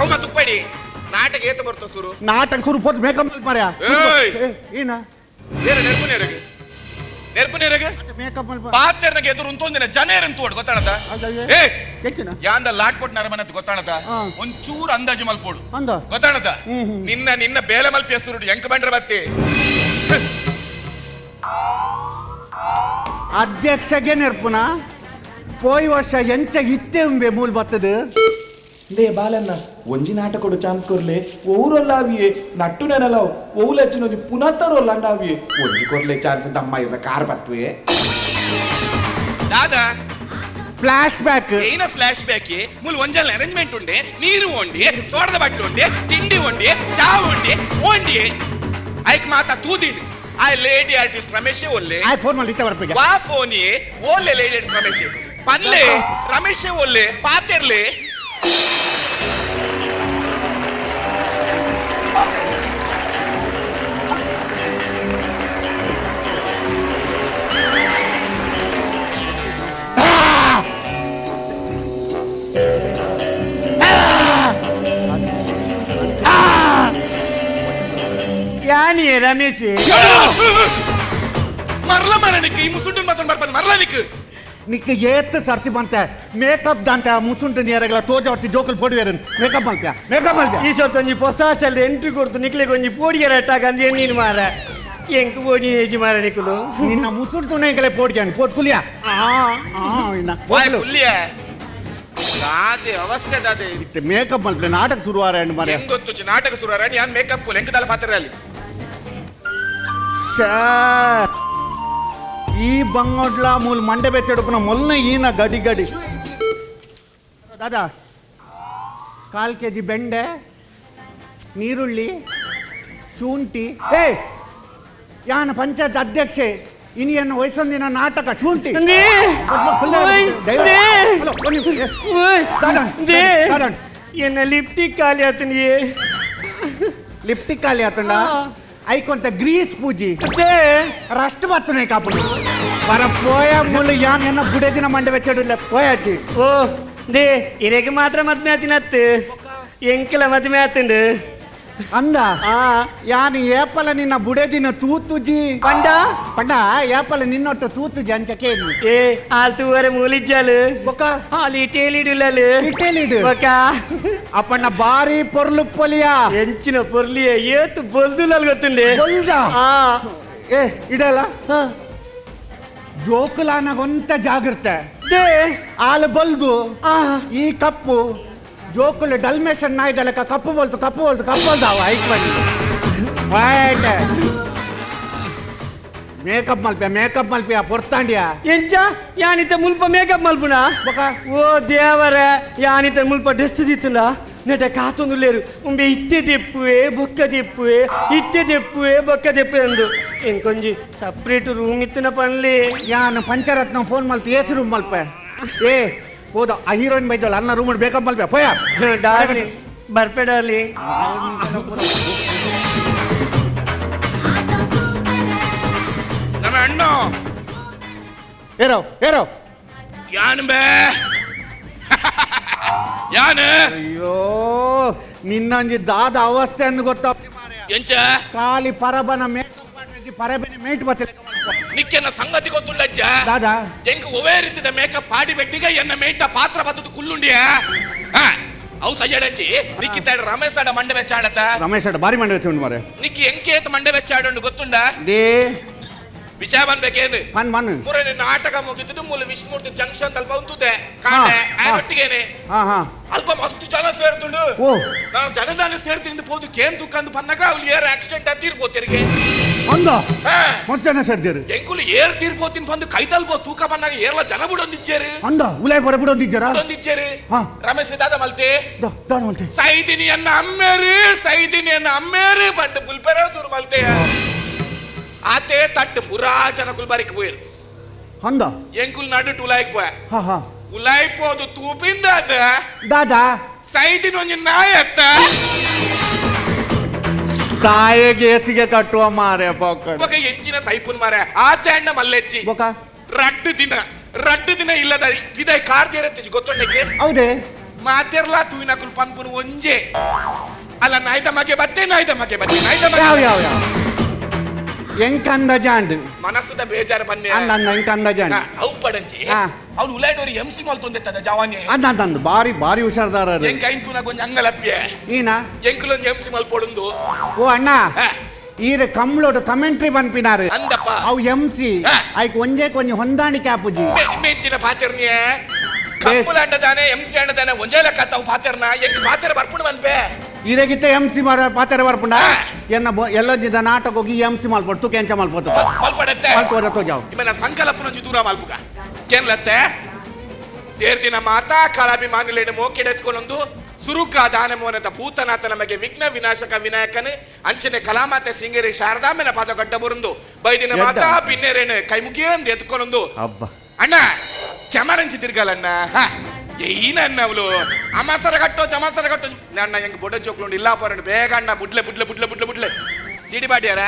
Speaker 6: ಅವ್ ತುಪ್ಪಡಿ ನಾಟಕ ಏತ ಬರ್ತ ಸುರು.
Speaker 7: ನಾಟಕ ಸುರು ಪೋದು ಮೇಕಪ್ ಮಲ್ಪರ್ಯ.
Speaker 6: ಏಯ್!
Speaker 7: ಏನ?
Speaker 6: ಏನ ನೆರ್ಪು ನೆರಗು ನೆರ್ಪು ನೆರಗು.
Speaker 7: ಮೇಕಪ್ ಮಲ್ಪ.
Speaker 6: ಪಾತೆರ್ನಗೆ ಎದುರು ಉಂತೊಂದಿನ ಜನ ಏರಂತ ಓಡ್ ಗೊತ್ತಾಣದ.
Speaker 7: ಅಯ್ಯಯ್ಯೋ.
Speaker 6: ಏ
Speaker 7: ಹೆಚ್ಚಿನ
Speaker 6: ಯಾಂದ ಲಾಟ್ ಕೊಟ್ಟು ನರಮನತ್ ಗೊತ್ತಾಣದ.
Speaker 7: ಹಾ.
Speaker 6: ಒಂಚೂರು ಅಂದಾಜು ಮಲ್ಪೋಡು.
Speaker 7: ಅಂದ.
Speaker 6: ಗೊತ್ತಾಣದ.
Speaker 7: ಹ್ಮ್, ಹ್ಮ್.
Speaker 6: ನಿನ್ನ ನಿನ್ನ ಬೇಲೆ ಮಲ್ಪಿ ಹೆಸರು ಎಂಕ ಬಂಡ್ರ ಬತ್ತಿ.
Speaker 7: ಅಧ್ಯಕ್ಷಗೆ ನೆರ್ಪುನ ಪೋಯ್ ವರ್ಷ ಎಂಚ ಇತ್ತೆ ಉಂಬೆ ಮೂಲ್ ಬತ್ತದು.
Speaker 9: ಲೇ ಬಾಲನ್ನ ಒಂಜಿ ನಾಟಕೊಡು ಚಾನ್ಸ್ ಕೊರ್ಲೆ ಓರೊಲ್ಲಾವಿಯೇ ನಟ್ಟು ನೆನಲಾವ್ ಓವುಲಚ್ಚಿನೊಂಜಿ ಪುನತ್ತರೊಲ್ಲಂಡಾವಿಯೇ ಒಂಜಿ ಕೊರ್ಲೆ ಚಾನ್ಸ್ ದಮ್ಮ ಇವ್ರ ಕಾರ್ ಬತ್ತುವೆ.
Speaker 6: ದಾದಾ.
Speaker 7: Flash back.
Speaker 6: ಏನ ಫ್ಲಾಶ್ ಬ್ಯಾಕ್? ಮೂಲ ಒಂಜಲ್ ಅರೇಂಜ್ಮೆಂಟ್ ಉಂಡೆ ನೀರು ಉಂಡಿ ಸೋಡದ ಬಾಟ್ಲು ಉಂಡೆ ತಿಂಡಿ ಉಂಡೆ ಚಾ ಉಂಡೆ ಓಂಡಿ ಐಕ್ ಮಾತಾ ತೂದಿನ್ ಆ ಲೇಡಿ ಆರ್ಟಿಸ್ಟ್ ರಮೇಶ್ ಒಲ್ಲೆ.
Speaker 7: ಆಯ್ ಫೋನ್ ಮಾಡಿ ಇತ್ತೆ ಬರ್ಪಿಗೆ.
Speaker 6: ವಾ ಫೋನಿ ಓಲ್ಲೆ ಲೇಡಿ ಆರ್ಟಿಸ್ಟ್ ರಮೇಶ್ ಪನ್ಲೆ ರಮೇಶ್ ಒಲ್ಲೆ ಪಾತೆರ್ಲೆ.
Speaker 10: ಯಾನಿಯೇ ರಮೇಶ್?
Speaker 6: ಮರ್ಲ.
Speaker 5: ಮರಣಿಕ್ ಈ ಮುಸುಂಟು ಮಾತ್ರ ಬರ್ಪದ ಮರಲನಿಕ್
Speaker 7: ನಿಕ್ಕ ಏತ್ ಸರ್ತಿ ಬಂತ ಮೇಕಪ್ ದಾಂತ ಮುಸುಂಟು ನೀರಗಲ ತೋಜ ಹೊತ್ತಿ ಜೋಕಲ್ ಪೋಡಿವೇರು ಮೇಕಪ್ ಮಲ್ಪ್ಯ ಮೇಕಪ್ ಮಲ್ಪ್ಯ
Speaker 10: ಈ ಸೊತ್ತು ಒಂಜಿ ಹೊಸ ಸ್ಟೈಲ್ ಎಂಟ್ರಿ ಕೊಡ್ತು ನಿಕ್ಲೆಗ್ ಒಂಜಿ ಪೋಡಿಗೆ ಅಟ್ಟಾಗ ಅಂದ್ ನೀನು ಮಾರ ಎಂಕ್ ಪೋಡಿ ಏಜಿ ಮಾರ ನಿಕುಲು
Speaker 7: ನಿನ್ನ ಮುಸುಂಟು ನೇಗಲೆ ಪೋಡಿಗೆ ಪೋತ್ ಕುಲಿಯ
Speaker 5: ವಾಯ್ ಕುಲ್ಲಿಯ ದಾದೆ ಅವಸ್ಥೆ ದಾದೆ
Speaker 7: ಮೇಕಪ್ ಮಲ್ಪ್ಲೆ ನಾಟಕ ಶುರುವಾರ ಮಾರ
Speaker 5: ಹೆಂಗ್ ಗೊತ್ತು ನಾಟಕ ಶುರುವಾರ ಯಾನ್ ಮೇಕಪ್ ಕುಲ್ ಹೆಂಗ್ ದಾಲ ಪಾತ್ರ ಅಲ್ಲಿ
Speaker 7: ಈ ಬಂಗೋಡ್ಲ ಮೂಲ ಮಂಡೆ ಬೆಚ್ಚಡುಪನ ಮೊಲ್ನ ಈನ ಗಡಿ ಗಡಿ ದಾದಾ ಕಾಲು ಕೆ ಜಿ ಬೆಂಡೆ ನೀರುಳ್ಳಿ ಶುಂಠಿ ಏ ಯಾನ ಪಂಚಾಯತ್ ಅಧ್ಯಕ್ಷೆ ಇನಿಯನ್ನು ವಯಸ್ಸೊಂದಿನ ನಾಟಕ ಶುಂಠಿ
Speaker 10: ಎನ್ನ ಲಿಪ್ಟಿಕ್ ಖಾಲಿ ಆತನಿಯೇ
Speaker 7: ಲಿಪ್ಟಿಕ್ ಖಾಲಿ ಆತಂಡ ಐಕೊಂತ ಗ್ರೀಸ್ ಪೂಜಿ ರಸ್ಟ್ ಬತ್ತನೆ ಕಾಪುಡು ಬರ ಪೋಯ ಮುಳ್ಳು ಯಾನ್ ಎನ್ನ ಬುಡೆ ದಿನ ಮಂಡೆ ಬೆಚ್ಚಡಿಲ್ಲ ಪೋಯಾಚಿ
Speaker 10: ಓ they ಇರೆಗೆ ಮಾತ್ರ ಮದ್ಮೆ ಆತಿನತ್ತು ಎಂಕಲ ಮದ್ಮೆ ಆತಂಡು
Speaker 7: ಅಂದ ಯಾನ್ ಏಪಲ ನಿನ್ನ ಬುಡೆ ದಿನ ತೂತುಜಿ
Speaker 10: ಪಂಡ
Speaker 7: ಪಂಡ ಏಪಲ ನಿನ್ನೊಟ್ಟು ತೂತುಜಿ ಅಂಚಕೆ
Speaker 10: ಏ ಆಲ್ ತೂವರೆ ಮೂಲಿಜ್ಜಾಲು
Speaker 7: ಬೊಕ್ಕ
Speaker 10: ಆಲ್ ಇಟೇಲಿಡುಲ್ಲಲು
Speaker 7: ಇಟೇಲಿಡು
Speaker 10: ಬೊಕ್ಕ
Speaker 7: ಅಪ್ಪಣ್ಣ ಬಾರಿ ಪೊರ್ಲು ಪೊಲಿಯ
Speaker 10: ಎಂಚಿನ ಪೊರ್ಲಿಯ ಏತು ಬೊಲ್ದುಲಲ್ ಗೊತ್ತುಂಡೆ
Speaker 7: ಬೊಲ್ದ ಏ ಇಡಲ್ಲ ಜೋಕುಲಾನಗೊಂತ ಜಾಗೃತೆ ಆಲ್ ಬಲ್ದು ಈ ಕಪ್ಪು ಜೋಕುಲು ಡಲ್ಮೇಶನ್ ನಾಯ್ದಲಕ ಕಪ್ಪು ಬೋಲ್ತು ಕಪ್ಪು ಬೋಲ್ತು ಕಪ್ಪು ಬೋಲ್ದಾವ ಐಕ್ ಬನ್ನಿ ಮೇಕಪ್ ಮಲ್ಪ್ಯ ಮೇಕಪ್ ಮಲ್ಪ್ಯ ಪೊರ್ತಾಂಡ್ಯ
Speaker 10: ಎಂಚ ಯಾನಿತ ಮುಲ್ಪ ಮೇಕಪ್ ಮಲ್ಪುನ ಓ ದೇವರ ಯಾನಿತ ಮುಲ್ಪ ಡ್ರೆಸ್ ದಿತ್ತುಂಡ ನೆಟ ಕಾತೊಂದುಲ್ಲೇರು ಉಂಬೆ ಇತ್ತೆ ದೆಪ್ಪುವೆ ಬೊಕ್ಕ ದೆಪ್ಪುವೆ ಇತ್ತೆ ದೆಪ್ಪುವೆ ಬೊಕ್ಕ ದೆಪ್ಪುವೆ ಅಂದು ಎಂಕೊಂಜಿ ಸಪ್ರೇಟ್ ರೂಮ್ ಇತ್ತಿನ ಪನ್ಲಿ
Speaker 7: ಯಾನು ಪಂಚರತ್ನ ಫೋನ್ ಮಲ್ತು ಏಸು ರೂಮ್ ಮಲ್ಪೆ ಏ ಹೋದ ಆ ಹೀರೋಯಿನ್ ಬೈದಲ್ಲ ಅನ್ನ ರೂಮ್ ಮೇಕಪ್ ಮಲ್ಪೆ ಪೋಯ
Speaker 10: ಡಾರ್ಲಿಂಗ್ ಬರ್ಪೆ ಡಾರ್ಲಿಂಗ್
Speaker 5: ನಮ್ಮ ಅಣ್ಣ
Speaker 7: ಏರೋ ಏರೋ
Speaker 5: ಯಾನ್ ಬೇ ಯಾನ್
Speaker 7: ಅಯ್ಯೋ ನಿನ್ನೊಂಜಿ ದಾದ ಅವಸ್ಥೆ ಅನ್ನು ಗೊತ್ತ
Speaker 5: ಎಂಚ
Speaker 7: ಖಾಲಿ ಪರಬನ ಮೇಕಪ್ ಪರಬನ ಮೇಟ್ ಬತ್ತಲೆ
Speaker 5: ನಿಕ್ಕೆನ್ನ ಸಂಗತಿ ಗೊತ್ತುಳ್ಳಜ್ಜ
Speaker 7: ದಾದಾ
Speaker 5: ಎಂಕ್ ಒವೇ ರೀತಿದ ಮೇಕಪ್ ಪಾಡಿ ಬೆಟ್ಟಿಗೆ ಎನ್ನ ಮೇಟ ಪಾತ್ರ ಬತ್ತದು ಕುಲ್ಲುಂಡಿಯ ಅವು ಸಯ್ಯಡಂಚಿ ನಿಕ್ಕಿ ರಮೇಶ್ ಅಡ ಮಂಡೆ ಬೆಚ್ಚಾಡತ
Speaker 7: ರಮೇಶ್ ಅಡ ಬಾರಿ ಮಂಡೆ ಬೆಚ್ಚುಂಡು ಮಾರೆ
Speaker 5: ನಿಕ್ಕಿ ಎಂಕೇತ ಮಂಡೆ ಬೆಚ್ಚಾಡುಂಡು ಗೊತ್ತುಂಡ
Speaker 7: they
Speaker 5: ವಿಷಯ ಬನ್ಬೇಕೇನು
Speaker 7: ಪನ್ ಪನ್
Speaker 5: ಮುರನೆ ನಾಟಕ ಮುಗಿದ್ದು ಮೂಲ ವಿಷ್ಣುಮೂರ್ತಿ ಜಂಕ್ಷನ್ ತಲ್ಪ ಉಂತುದೆ ಕಾಂಡೆ ಒಟ್ಟಿಗೇನೆ ಅಲ್ಪ ಮಸ್ತ್ ಜನ ಸೇರ್ತುಂಡು ನಾವು ಜನದಾನ ಸೇರ್ತೀನಿ ಪೋದು ಕೇನ್ ದುಕ್ಕಂದು ಪನ್ನಗ ಅವ್ಲು ಏರ್ ಆಕ್ಸಿಡೆಂಟ್ ಆಗಿ ತೀರ್ಪೋತಿರಿಗೆ
Speaker 7: ಅಂದ ಮಸ್ತ್ ಜನ ಸೇರ್ದಿರು
Speaker 5: ಎಂಕುಲು ಏರ್ ತೀರ್ಪೋತಿನ ಬಂದು ಕೈ ತಲ್ಪೋ ತೂಕ ಪನ್ನಾಗ ಏರ್ಲ ಜನ ಬಿಡೊಂದಿಚ್ಚೇರು
Speaker 7: ಅಂದ ಉಲಾಯ್ ಬರ ಬಿಡೊಂದಿಜ್ಜಾರ
Speaker 5: ಬಿಡೊಂದಿಚ್ಚೇರು ರಮೇಶ್ ದಾದ ಮಲ್ತೆ
Speaker 7: ದಾದ ಮಲ್ತೆ
Speaker 5: ಸೈದಿನಿ ಎನ್ನ ಅಮ್ಮೇರು ಸೈದಿನಿ ಎನ್ನ ಅಮ್ಮೇರು ಬಂದು ಬುಲ್ಪೆರ ಸುರು ಮಲ್ತೆ ಆತೆ ತಟ್ಟು ಪುರಾ ಜನಕುಲ್ ಬಾರಿಕ್ ಪೋಯಿರು
Speaker 7: ಅಂದ
Speaker 5: ಎಂಕುಲ್ ನಡು ಉಲಾಯ್ಕ್ ಪೋಯ ಉಲಾಯ್ ಪೋದು ತೂಪಿಂದ
Speaker 7: ದಾದಾ
Speaker 5: ಸೈದಿನ ಒಂಜಿ ನಾಯತ್ತ
Speaker 7: ತಾಯಿಗೆ ಏಸಿಗೆ ಕಟ್ಟುವ ಮಾರೆ
Speaker 5: ಬೊಕ ಎಂಚಿನ ಸೈಪುನ್ ಮಾರೆ ಆತೆ ಅಣ್ಣ ಮಲ್ಲೆಚ್ಚಿ
Speaker 7: ಬೊಕ
Speaker 5: ರಡ್ಡು ದಿನ ಇಲ್ಲದ ಬಿದೈ ಕಾರ್ ದೇರತ್ತಿ ಗೊತ್ತೊಂಡಕ್ಕೆ
Speaker 7: ಹೌದೇ
Speaker 5: ಮಾತೆರ್ಲಾ ತೂವಿನಕುಲ್ ಪನ್ಪುನು ಒಂಜೆ ಅಲ್ಲ ನಾಯ್ದ ಮಗೆ ಬತ್ತೆ ನಾಯ್ದ ಮಗೆ ಬತ್ತೆ ನಾಯ್ದ ಮಗೆ
Speaker 7: ಯಾವ ಯಾವ ಯಾವ ಎಂಕ್ ಅಂದಾಜಾಂಡ್
Speaker 5: ಮನಸ್ಸುದ ಬೇಜಾರು ಬನ್ನಿ
Speaker 7: ಅಂದ ಅಂದ ಎಂಕ್ ಅಂದಾಜಾಂಡ್
Speaker 5: ಅವು ಪಡಂಚಿ ಅವ್ನು ಉಲಾಯ್ಡೋರು ಎಂ ಸಿ ಮಲ್ತೊಂದೆತ್ತದ ಜವಾನಿ
Speaker 7: ಅಂದ ಅಂದ ಅಂದ ಬಾರಿ ಬಾರಿ ಹುಷಾರ್ದಾರ
Speaker 5: ಎಂಕ್ ಐನ್ ಕೊಂಚ ಅಂಗಲಪ್ಪಿಯ
Speaker 7: ಈನಾ
Speaker 5: ಎಂಕುಲೊಂದು ಎಂ ಸಿ ಮಲ್ಪೊಡುಂದು
Speaker 7: ಓ ಅಣ್ಣ ಈರೆ ಕಮ್ಳೋಡು ಕಮೆಂಟ್ರಿ ಪನ್ಪಿನಾರು
Speaker 5: ಅಂದಪ್ಪ
Speaker 7: ಅವು ಎಂ ಸಿ ಐಕ್ ಒಂಜೇ ಕೊಂಜಿ ಹೊಂದಾಣಿಕೆ ಆಪುಜಿ
Speaker 5: ಮೆಂಚಿನ ಪಾತೆರ್ನಿಯೇ ಕಪ್ಪುಲ ಅಂಡದಾನೆ ಎಂ ಸಿ ಅಂಡದಾನೆ ಒಂಜೇ ಲೆಕ್ಕ ತಾವು ಪಾತೆರ್ನ ಎಂಕ್ ಪಾತೆರ ಬರ್ಪುಣ ಮನ್ಪೆ
Speaker 7: ಇರೆಗಿತ್ತ ಎಂ ಸಿ ಪಾತೆರ ಬರ್ಪುಂಡ ಎನ್ನ ಎಲ್ಲೊಂಜಿದ ನಾಟಕ ಹೋಗಿ ಎಂ ಸಿ ಮಲ್ಪೊಡು ತೂಕ ಎಂಚ ಮಲ್ಪೊತು
Speaker 5: ಮಲ್ಪಡತ್ತೆ
Speaker 7: ಮಲ್ಪೊಡ ತೋಜಾವ್
Speaker 5: ಇಮ್ಮನ ಸಂಕಲ್ಪನೊಂಜಿ ದೂರ ಮಲ್ಪುಗ ಕೇನ್ಲತ್ತೆ ಸೇರ್ದಿನ ಮಾತಾ ಕಲಾಭಿಮಾನಿಲೇನು ಮೋಕೆಡೆತ್ಕೊಂಡೊಂದು ಸುರುಕ ದಾನಮೋನದ ಭೂತನಾಥ ನಮಗೆ ವಿಘ್ನ ವಿನಾಶಕ ವಿನಾಯಕನ ಅಂಚನೆ ಕಲಾಮಾತೆ ಸಿಂಗೇರಿ ಶಾರದಾಂಬೆನ ಪಾದ ಗಡ್ಡ ಬರುಂದು ಬೈದಿನ ಮಾತಾ ಬಿನ್ನೇರೇನು ಕೈ ಮುಗಿಯಂದು ಎತ್ಕೊಂಡೊಂದು ಅಣ್ಣ ಚಮರಂಚಿ ತಿರ್ಗಲಣ್ಣ ಏನ ಅವಳು ಅಮಾಸರ ಕಟ್ಟೋ ಚಮಾಸರ ಕಟ್ಟೋ ಅಣ್ಣ ಹೆಂಗ್ ಬೊಡ ಜೋಕ್ಲುಂಡು ಇಲ್ಲ ಪೋರಂಡು ಬೇಗ ಅಣ್ಣ ಬುಡ್ಲೆ ಬುಡ್ಲೆ ಬುಡ್ಲೆ ಬುಡ್ಲೆ ಬುಡ್ಲೆ ಸಿಡಿ ಪಾಟ್ಯಾರ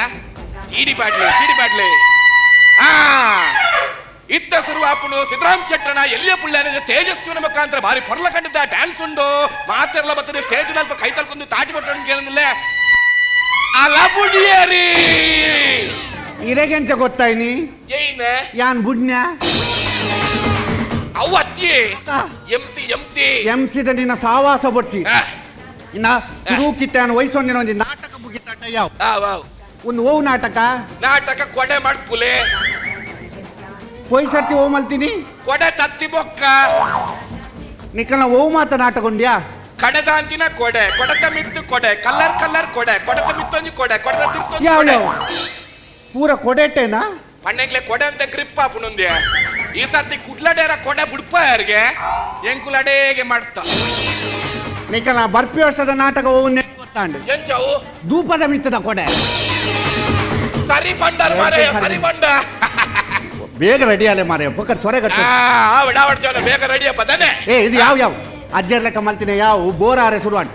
Speaker 5: ಸಿಡಿ ಪಾಟ್ಲೆ ಸಿಡಿ ಪಾಟ್ಲೆ ಆ ಇತ್ತ ಸುರುವಾಪುನು ಸಿದ್ದರಾಮ್ ಚಟ್ರನ ಎಲ್ಲಿಯ ಪುಳ್ಳ ತೇಜಸ್ವಿನ ಮುಖಾಂತರ ಬಾರಿ ಪೊರ್ಲ ಕಂಡಿದ್ದ ಡ್ಯಾನ್ಸ್ ಉಂಡು ಮಾತೆಲ್ಲ ಬರ್ತದೆ ಸ್ಟೇಜ್ ನಲ್ಪ ಕೈ ತಲ್ಕೊಂಡು ತಾಟಿ ಪಟ್ಟು ಕೇಳಿಲ್ಲ ಅಲಬುಡಿಯರಿ.
Speaker 7: ಇರೆಗೆಂಚ ಗೊತ್ತಾಯ್ನಿ
Speaker 5: ಏಯ್ನೆ
Speaker 7: ಯಾನ್ ಬುಡ್ನ್ಯ
Speaker 5: ಅವು ಅತ್ತಿ ಎಂಸಿ ಎಂಸಿ
Speaker 7: ಎಂಸಿದ ನಿನ್ನ ಸಾವಾಸ ಬೊಟ್ಟಿ ಇನ್ನ ತಿರುಕಿತ್ತಾನ ವಯಸ್ಸೊಂದಿನ ಒಂಜಿ ನಾಟಕ ಮುಗಿತಾಟ ಯಾವ ಒಂದು ಓವು ನಾಟಕ
Speaker 5: ನಾಟಕ ಕೊಡೆ ಮಾಡ್ಪುಲೆ
Speaker 7: ಪೋಯ್ ಸರ್ತಿ ಓವು ಮಲ್ತೀನಿ
Speaker 5: ಕೊಡೆ ತತ್ತಿ ಬೊಕ್ಕ
Speaker 7: ನಿಕ್ಕಲ್ನ ಓವು ಮಾತ ನಾಟಕ ಉಂಡ್ಯಾ
Speaker 5: ಕಡೆದಾಂತಿನ ಕೊಡೆ ಕೊಡತ ಮಿತ್ತು ಕೊಡೆ ಕಲ್ಲರ್ ಕಲ್ಲರ್ ಕೊಡೆ ಕೊಡತ ಮಿತ್ತೊಂಜಿ ಕೊಡೆ ಕೊಡತ ತಿರ್ತೊಂಜಿ ಕೊಡೆ
Speaker 7: ಪೂರ ಕೊಡೆಟೇನಾ
Speaker 5: ಪಣ್ಣೆಗ್ಲೆ ಕೊಡೆ ಅಂತ ಗ್ರಿಪ್ ಆಪುನೊಂದ್ಯ ಈ ಸರ್ತಿ ಕುಡ್ಲಡೇರ ಕೊಡೆ ಬುಡ್ಪ ಯಾರಿಗೆ ಎಂಕುಲಡೇಗೆ ಮಾಡ್ತ
Speaker 7: ನಿಕಲ ಬರ್ಪಿ ವರ್ಷದ ನಾಟಕ ಓವು ಗೊತ್ತಾಂಡು
Speaker 5: ಎಂಚವು
Speaker 7: ಧೂಪದ ಮಿತ್ತದ ಕೊಡೆ
Speaker 5: ಸರಿ ಫಂಡರ್ ಮಾರೆ ಸರಿ ಫಂಡ
Speaker 7: ಬೇಗ ರೆಡಿ ಅಲೆ ಮಾರೆ ಬೊಕ್ಕ ಚೊರೆ ಕಟ್ಟು
Speaker 5: ಆವಡ ಬೇಗ ರೆಡಿ ಅಪ್ಪ ತಾನೆ
Speaker 7: ಏ ಇದು ಯಾವ ಯಾವ ಅಜ್ಜರ್ ಲೆಕ್ಕ ಮಲ್ತಿನ ಯಾವ ಬೋರಾರೆ ಶುರುವಾಡ್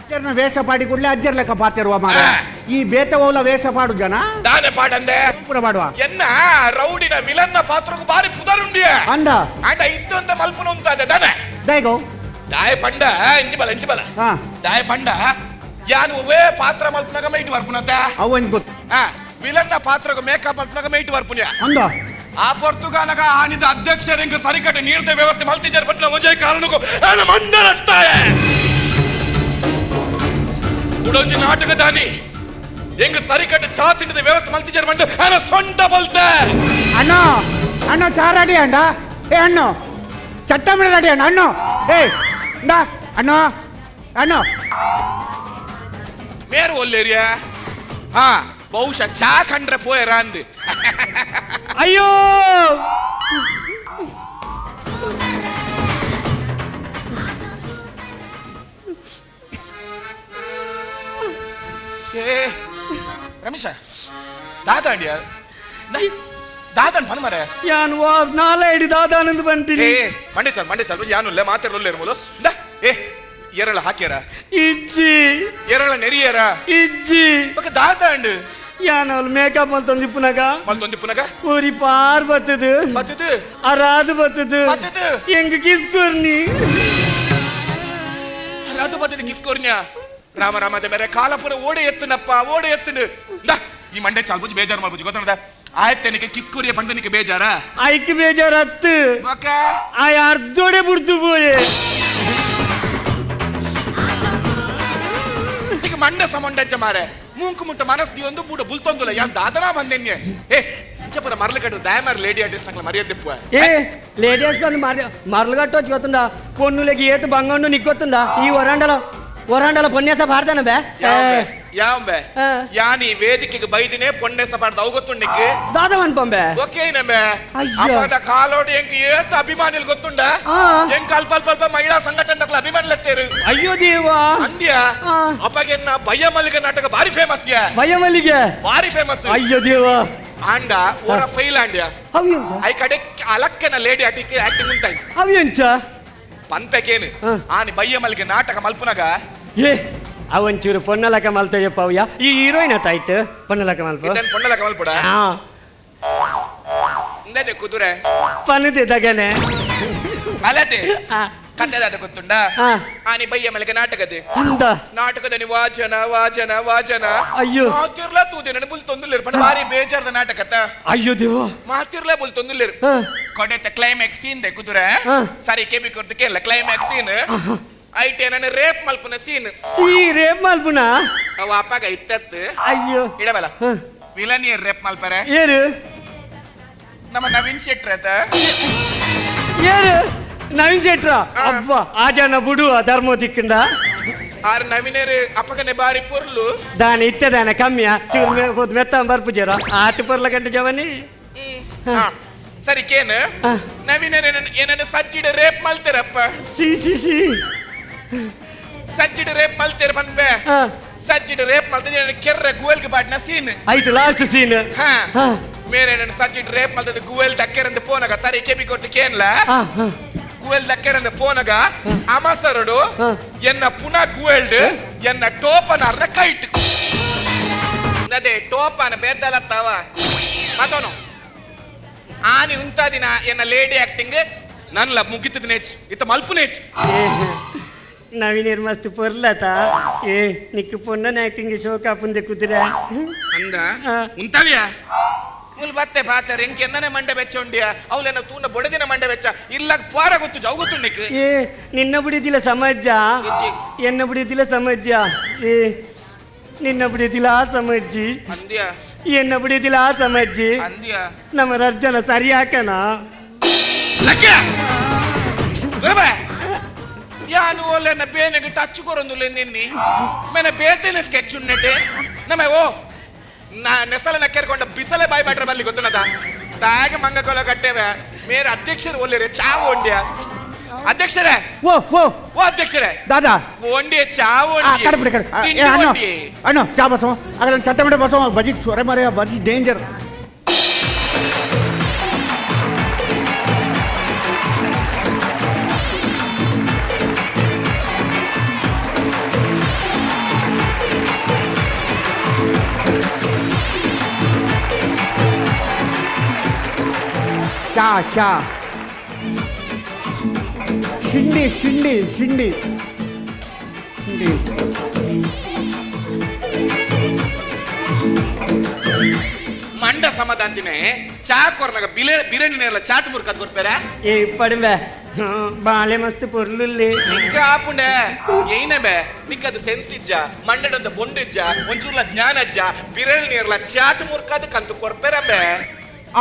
Speaker 7: ಅಜ್ಜರ್ನ ವೇಷ ಪಾಡಿ ಕೂಡಲೇ ಅಜ್ಜರ್ ಲೆಕ್ಕ ಪಾತಿರುವ ಮಾರ ಈ ಬೇತೆ ಓಲ ವೇಷ ಪಾಡು ಜನ
Speaker 5: ದಾನೆ ಪಾಡಂದೆ
Speaker 7: ಪೂರ ಪಾಡುವ
Speaker 5: ಎನ್ನ ರೌಡಿನ ವಿಲನ್ನ ಪಾತ್ರಕ್ಕೂ ಬಾರಿ ಪುದರುಂಡಿಯ
Speaker 7: ಅಂದ
Speaker 5: ಅಂಡ ಇತ್ತು ಅಂತ ಮಲ್ಪನ ಉಂಟಾದೆ ತಾನೆ
Speaker 7: ದೈಗೋ
Speaker 5: ದಾಯ ಪಂಡ ಇಂಚಿಬಲ ಇಂಚಿಬಲ ದಾಯ ಪಂಡ ಯಾನು ಒವೇ ಪಾತ್ರ ಮಲ್ಪನಾಗ ಮೈಟ್ ಬರ್ಪುನತ
Speaker 7: ಅವ್ ಗೊತ್ತು
Speaker 5: ವಿಲನ್ನ ಪಾತ್ರకు ಮೇಕಪ್ ಮಲ್ಪನಾಗ ಮೈಟ್ ಬರ್ಪುನ್ಯ
Speaker 7: ಅಂದ
Speaker 5: ಆ ಪೊರ್ತುಗಾಲಗ ಆನಿದ ಅಧ್ಯಕ್ಷರಿಂಗ್ ಸರಿಕಟ್ಟು ನೀರ್ದ ವ್ಯವಸ್ಥೆ ಮಲ್ತಿಜರ್ ಪಟ್ನ ಒಂಜೇ ಕಾರಣಕ್ಕೂ ಮಂಡಲಷ್ಟಾಯ ಕುಡೊಂಜಿ ನಾಟಕ ದಾನಿ ಹೆಂಗ ಸರಿಕಟ್ಟು ಚಾ ತಿಂಡದ ವ್ಯವಸ್ಥೆ ಮಲ್ತಿಜರ್ ಮಂಡ ಸೊಂಟ ಬಲ್ತೆ
Speaker 7: ಅಣ್ಣ ಅಣ್ಣ ಚಾ ರೆಡಿ ಅಣ್ಣ ಏ ಅಣ್ಣ ಚಟ್ಟ ರೆಡಿ ಅಣ್ಣ ಅಣ್ಣ ಏ ಇಂದಾ ಅಣ್ಣ ಅಣ್ಣ
Speaker 5: ಮೇರು ಒಲ್ಲೇರಿಯಾ ಹಾ ಬಹುಶಃ ಚಾ ಕಂಡ್ರೆ ಪೋಯರ ಅಂದು
Speaker 10: ಅಯ್ಯೋ
Speaker 5: ಏ ರಮೇಶ ದಾದಾಂಡಿಯ ದಾದಾನ್ ಪನ್ ಮರೆ
Speaker 10: ಯಾನ್ ವಾ ನಾಲ ಹಿಡಿ ದಾದಾನಂದ್ ಬಂತೀನಿ
Speaker 5: ಏ ಮಂಡೆ ಸರ್ ಮಂಡೆ ಸರ್ ಯಾನು ಇಲ್ಲ ಮಾತಾಡಲ್ಲ ಇರ್ಮೋಲು ಇಂದ ಏ ಎರಳ ಹಾಕ್ಯಾರ
Speaker 10: ಇಜ್ಜಿ
Speaker 5: ಎರಳ ನೆರಿಯರ
Speaker 10: ಇಜ್ಜಿ
Speaker 5: ಬಕ ದಾದಾಂಡ್
Speaker 10: ಯಾನ್ ಅವಳು ಮೇಕಪ್ ಮಲ್ತೊಂದು ಪುನಗ
Speaker 5: ಮಲ್ತೊಂದು ಪುನಗ
Speaker 10: ಊರಿ ಪಾರ್ ಬತ್ತದು
Speaker 5: ಬತ್ತದು
Speaker 10: ಅರಾದು ಬತ್ತದು
Speaker 5: ಬತ್ತದು
Speaker 10: ಎಂಗ್ ಕಿಸ್ಕೊರ್ನಿ
Speaker 5: ಅರಾದು ಬತ್ತದು ಕಿಸ್ಕೊರ್ನ್ಯಾ ರಾಮ ರಾಮ ಮೇರೆ ಕಾಲಪುರ ಓಡೆ ಎತ್ತನಪ್ಪ ಓಡೆ ಎತ್ತನು ಇಂದ ಈ ಮಂಡೆ ಚಾಲ್ಬುಜಿ ಬೇಜಾರು ಮಾಡ್ಬುಜಿ ಗೊತ್ತದ ಆಯ್ತನಿಗೆ ಕಿಸ್ಕೂರಿಯ ಪಂಡನಿಗೆ ಬೇಜಾರ
Speaker 10: ಐಕ್ ಬೇಜಾರ ಅತ್ತು ಆಯ್ ಅರ್ಧೋಡೆ ಬುಡ್ದು ಪೋಯೆ
Speaker 5: ಈಗ ಮಂಡ ಸಮಂಡಜ್ಜ ಮಾರೆ ಮೂಂಕು ಮುಟ್ಟ ಮನಸ್ಸು ಒಂದು ಬೂಡ ಬುಲ್ತೊಂದುಲ್ಲ ಯಾನ್ ದಾದನಾ ಬಂದೆನ್ಯೆ ಏ ಇಂಚಪುರ ಮರಳು ಕಟ್ಟು ದಯಮಾರಿ ಲೇಡಿ ಆರ್ಟಿಸ್ಟ್ ನಂಗೆ ಮರ್ಯಾದೆಪ್ಪ
Speaker 10: ఏ లేడీస్ మరలు కట్టొచ్చు గొత్తుందా పొన్నులకి ఏతు బంగండు నిక్కొత్తుందా ఈ వరండలో ವರಾಂಡಲ ಪೊನ್ನೇಸ ಬಾರ್ದನ ಬೇ
Speaker 5: ಯಾವಂಬೆ ಯಾನಿ ವೇದಿಕೆಗೆ ಬೈದಿನೇ ಪೊನ್ನೇಸ ಬಾರ್ದ ಅವು ಗೊತ್ತುಂಡಿಕ್ಕೆ
Speaker 10: ದಾದವನ್ ಪಂಬೆ
Speaker 5: ಓಕೆ ನಂಬೆ ಅಪದ ಕಾಲೋಡಿ ಎಂಕ್ ಏತ ಅಭಿಮಾನಿಲ್ ಗೊತ್ತುಂಡ ಎಂಕ್ ಅಲ್ಪ ಅಲ್ಪ ಅಲ್ಪ ಮಹಿಳಾ ಸಂಘಟನೆ ಅಭಿಮಾನಿಲತ್ತೇರು
Speaker 10: ಅಯ್ಯೋ ದೇವಾ
Speaker 5: ಅಂದ್ಯ ಅಪಗೆನ್ನ ಬಯ್ಯಮಲ್ಲಿಗೆ ನಾಟಕ ಬಾರಿ ಫೇಮಸ್ ಯಾ
Speaker 10: ಬಯ್ಯಮಲ್ಲಿಗೆ
Speaker 5: ಬಾರಿ ಫೇಮಸ್
Speaker 10: ಅಯ್ಯೋ ದೇವಾ
Speaker 5: ಆಂಡ ಓರ ಫೈಲ್ ಆಂಡ್ಯ I ಕಡೆ ಅಲಕ್ಕನ ಲೇಡಿ ಆಟಿಕ್ ಆಕ್ಟಿಂಗ್ ಉಂಟಾಯ್ತು
Speaker 10: ಅವೆಂಚ
Speaker 5: ಪನ್ಪೆಕೇನು ಆನಿ ಬಯ್ಯಮಲ್ಲಿಗೆ ನಾಟಕ ಮಲ್ಪುನಗ
Speaker 10: ಏ ಅವಂಚೂರು ಪೊನ್ನಲಕ ಮಲ್ತಯ್ಯಪ್ಪ ಅವಯ್ಯ ಈ ಹೀರೋಯಿನ್ ಆಯ್ತು ಪೊನ್ನಲಕ ಮಲ್ಪ
Speaker 5: ಇದನ್ ಪೊನ್ನಲಕ ಮಲ್ಪುಡ ಇಂದದೆ ಕುದುರೆ
Speaker 10: ಪನ್ನದೆ ದಗನೆ
Speaker 5: ಅಲತೆ ಕತೆದಾದ ಗೊತ್ತುಂಡ ಆನಿ ಬಯ್ಯಮಲ್ಲಿಗೆ ನಾಟಕದೆ
Speaker 10: ಅಂದ
Speaker 5: ನಾಟಕದ ವಾಚನ ವಾಚನ ವಾಚನ
Speaker 10: ಅಯ್ಯೋ
Speaker 5: ಮಾತಿರ್ಲ ತೂದೆ ನನ್ನ ಬುಲ್ ತೊಂದುಲ್ಲೇರು ಪಂಡ ಬಾರಿ ಬೇಜಾರದ ನಾಟಕತ್ತ
Speaker 10: ಅಯ್ಯೋ ದೇವ
Speaker 5: ಮಾತಿರ್ಲ ಬುಲ್ ತೊಂದುಲ್ಲೇರು ಕೊಡೆತ ಕ್ಲೈಮ್ಯಾಕ್ಸ್ ಸೀನ್ ದೆ ಕುದುರೆ ಸರಿ ಕೆಬಿ ಕೊಡ್ದು ಕೇಳಲ್ಲ ಕ್ಲೈಮ್ಯಾಕ್ಸ್ ಸೀನ್ ಐಟೆ ನನ್ನ ರೇಪ್ ಮಲ್ಪುನ ಸೀನ್
Speaker 10: ಸೀ ರೇಪ್ ಮಲ್ಪುನ
Speaker 5: ಅವ ಅಪ್ಪಗ ಇತ್ತತ್ತು
Speaker 10: ಅಯ್ಯೋ
Speaker 5: ಇಡಬಲ್ಲ ವಿಲನ್ ಏರ್ ರೇಪ್ ಮಲ್ಪರೆ
Speaker 10: ಏರು
Speaker 5: ನಮ್ಮ ನವೀನ್ ಶೆಟ್ರ ಆತ
Speaker 10: ಏರು ನವೀನ್ ಶೆಟ್ರ ಅಬ್ಬ ಆ ಜನ ಬಿಡು ಧರ್ಮ ದಿಕ್ಕಿಂದ
Speaker 5: ಆರ್ ನವೀನರು ಅಪ್ಪಗನೆ ಬಾರಿ ಪೊರ್ಲು
Speaker 10: ದಾನ ಇತ್ತೆ ದಾನ ಕಮ್ಮಿಯ ಚೂರು ಹೋದ್ ಮೆತ್ತ ಬರ್ಪುಜೇರ ಆತ ಪೊರ್ಲ ಗಂಟೆ ಜವನಿ
Speaker 5: ಸರಿ ಕೇನು ನವೀನರು ಏನನ್ನ ಸಚ್ಚಿಡ ರೇಪ್ ಮಲ್ತಾರಪ್ಪ
Speaker 10: ಸಿ ಸಿ ಸಿ
Speaker 5: ಸಚ್ಚಿಡ ರೇಪ್ ಮಲ್ತೇರ ಪನ್ಪೆ ಸಚ್ಚಿಡ ರೇಪ್ ಮಲ್ತದೆ ಕೆರ್ರೆ ಗುವೆಲ್ಗೆ ಬಾಟ್ನ ಸೀನ್
Speaker 10: ಆಯ್ತು ಲಾಸ್ಟ್ ಸೀನ್
Speaker 5: ಹಾ ಮೇರೆ ನನ್ನ ಸಚ್ಚಿಡ ರೇಪ್ ಮಲ್ತದೆ ಗುವೆಲ್ ದಕ್ಕೆರಂದ ಪೋನಗ ಸರಿ ಕೆಬಿ ಕೊಟ್ಟು ಕೇನ್ಲ ಗುವೆಲ್ ದಕ್ಕೆರಂದ ಪೋನಗ ಅಮಸರಡು ಎನ್ನ ಪುನಃ ಗುವೆಲ್ಡ್ ಎನ್ನ ಟೋಪನಾರ್ನ ಕೈಟ್ ಅದೇ ಟೋಪನ ಬೇದಲತ್ತಾವ ಮತ್ತೋನು ಆನಿ ಉಂತಾದಿನ ಎನ್ನ ಲೇಡಿ ಆಕ್ಟಿಂಗ್ ನನ್ಲ ಮುಗಿತದ ನೇಚ್ ಇತ್ತ ಮಲ್ಪು ನೇಚ್
Speaker 10: ನವೀನೇರ್ ಮಸ್ತ್ ಪೊರ್ಲತ ಏ ನಿಕ್ಕು ಪೊನ್ನನ ಆಕ್ಟಿಂಗ್ ಶೋಕ ಪುಂದೆ ಕುದುರೆ
Speaker 5: ಅಂದ ಉಂತಾವ್ಯ ಮುಲ್ ಬತ್ತೆ ಪಾತರ್ ಎಂಕೆ ಎನ್ನನೆ ಮಂಡೆ ಬೆಚ್ಚ ಉಂಡಿಯ ಅವಲೆನ ತೂನ ಬೊಡದಿನ ಮಂಡೆ ಬೆಚ್ಚ ಇಲ್ಲ ಪಾರ ಗೊತ್ತು ಜವು ಗೊತ್ತು ನಿಕ್
Speaker 10: ಏ ನಿನ್ನ ಬಿಡಿದಿಲ್ಲ ಸಮಜ್ಜ ಎನ್ನ ಬಿಡಿದಿಲ್ಲ ಸಮಜ್ಜ ಏ ನಿನ್ನ ಬಿಡಿದಿಲ್ಲ ಸಮಜ್ಜಿ
Speaker 5: ಅಂದ್ಯ
Speaker 10: ಎನ್ನ ಬಿಡಿದಿಲ್ಲ ಸಮಜ್ಜಿ
Speaker 5: ಅಂದ್ಯ
Speaker 10: ನಮ್ಮ ರರ್ಜನ ಸರಿ ಹಾಕನ
Speaker 5: ಲಕ್ಯ ಗುರುಬೆ ಯಾನು ಒಲ್ಲೆನ ಬೇನೆಗೆ ಟಚ್ ಕೊರೊಂದುಲ್ಲೆ ನಿನ್ನಿ ಮೇನೆ ಬೇತೇನೆ ಸ್ಕೆಚ್ ಉಣ್ಣೆಟೆ ನಮೆ ಓ ನಾ ನೆಸಲ ನಕ್ಕೆರ್ಕೊಂಡ ಬಿಸಲೆ ಬಾಯ್ ಬ್ಯಾಟ್ರೆ ಬಲ್ಲಿ ಗೊತ್ತುನದ ತಾಗ ಮಂಗ ಕೊಲ ಕಟ್ಟೇವೆ ಮೇರೆ ಅಧ್ಯಕ್ಷರು ಒಲ್ಲೆರೆ ಚಾವು ಒಂಡ್ಯ ಅಧ್ಯಕ್ಷರೇ
Speaker 7: ಓ ಓ
Speaker 5: ಓ ಅಧ್ಯಕ್ಷರೇ
Speaker 7: ದಾದಾ
Speaker 5: ಒಂಡಿ ಚಾವು ಒಂಡಿ
Speaker 7: ಕಡೆ ಕಡೆ
Speaker 5: ತಿಂಡಿ
Speaker 7: ಅಣ್ಣ
Speaker 5: ಒಂಡಿ
Speaker 7: ಅಣ್ಣ ಚಾ ಬಸವ ಅದ್ರ ಚಟ್ಟ ಬಿಡ ಬಸವ ಬಜಿ ಚೊರೆ ಮರೆ ಬಜಿ ಡೇಂಜರ್. ಚಾ ಚಾ ಶಿಂಡಿ ಶಿಂಡಿ ಶಿಂಡಿ ಶಿಂಡಿ.
Speaker 5: ಮಂಡ ಸಮಾಧಾಂತಿನೇ ಚಾ ಕೊರ್ನಾಗ ಬಿಲೆ ಬಿರಿಯಾನಿ ನೇರಲ ಚಾಟ್ ಮುರ್ಕದ್ ಕೊರ್ಪೇರೆ
Speaker 10: ಏ ಪಡುವೆ ಬಾಳೆ ಮಸ್ತ್ ಪೊರ್ಲುಲ್ಲೆ
Speaker 5: ನಿಕ್ಕ ಆಪುಂಡೆ ಏನೇ ಬೆ ನಿಕ್ಕ ಅದು ಸೆನ್ಸ್ ಇಜ್ಜ ಮಂಡಡಂತ ಬೊಂಡಿಜ್ಜ ಒಂಚೂರ್ಲ ಜ್ಞಾನ ಅಜ್ಜ ಬಿರಿಯಾನಿ ನೇರಲ ಚಾಟ್ ಮುರ್ಕದ್ ಕಂತು ಕೊರ್ಪೇರಂಬೆ.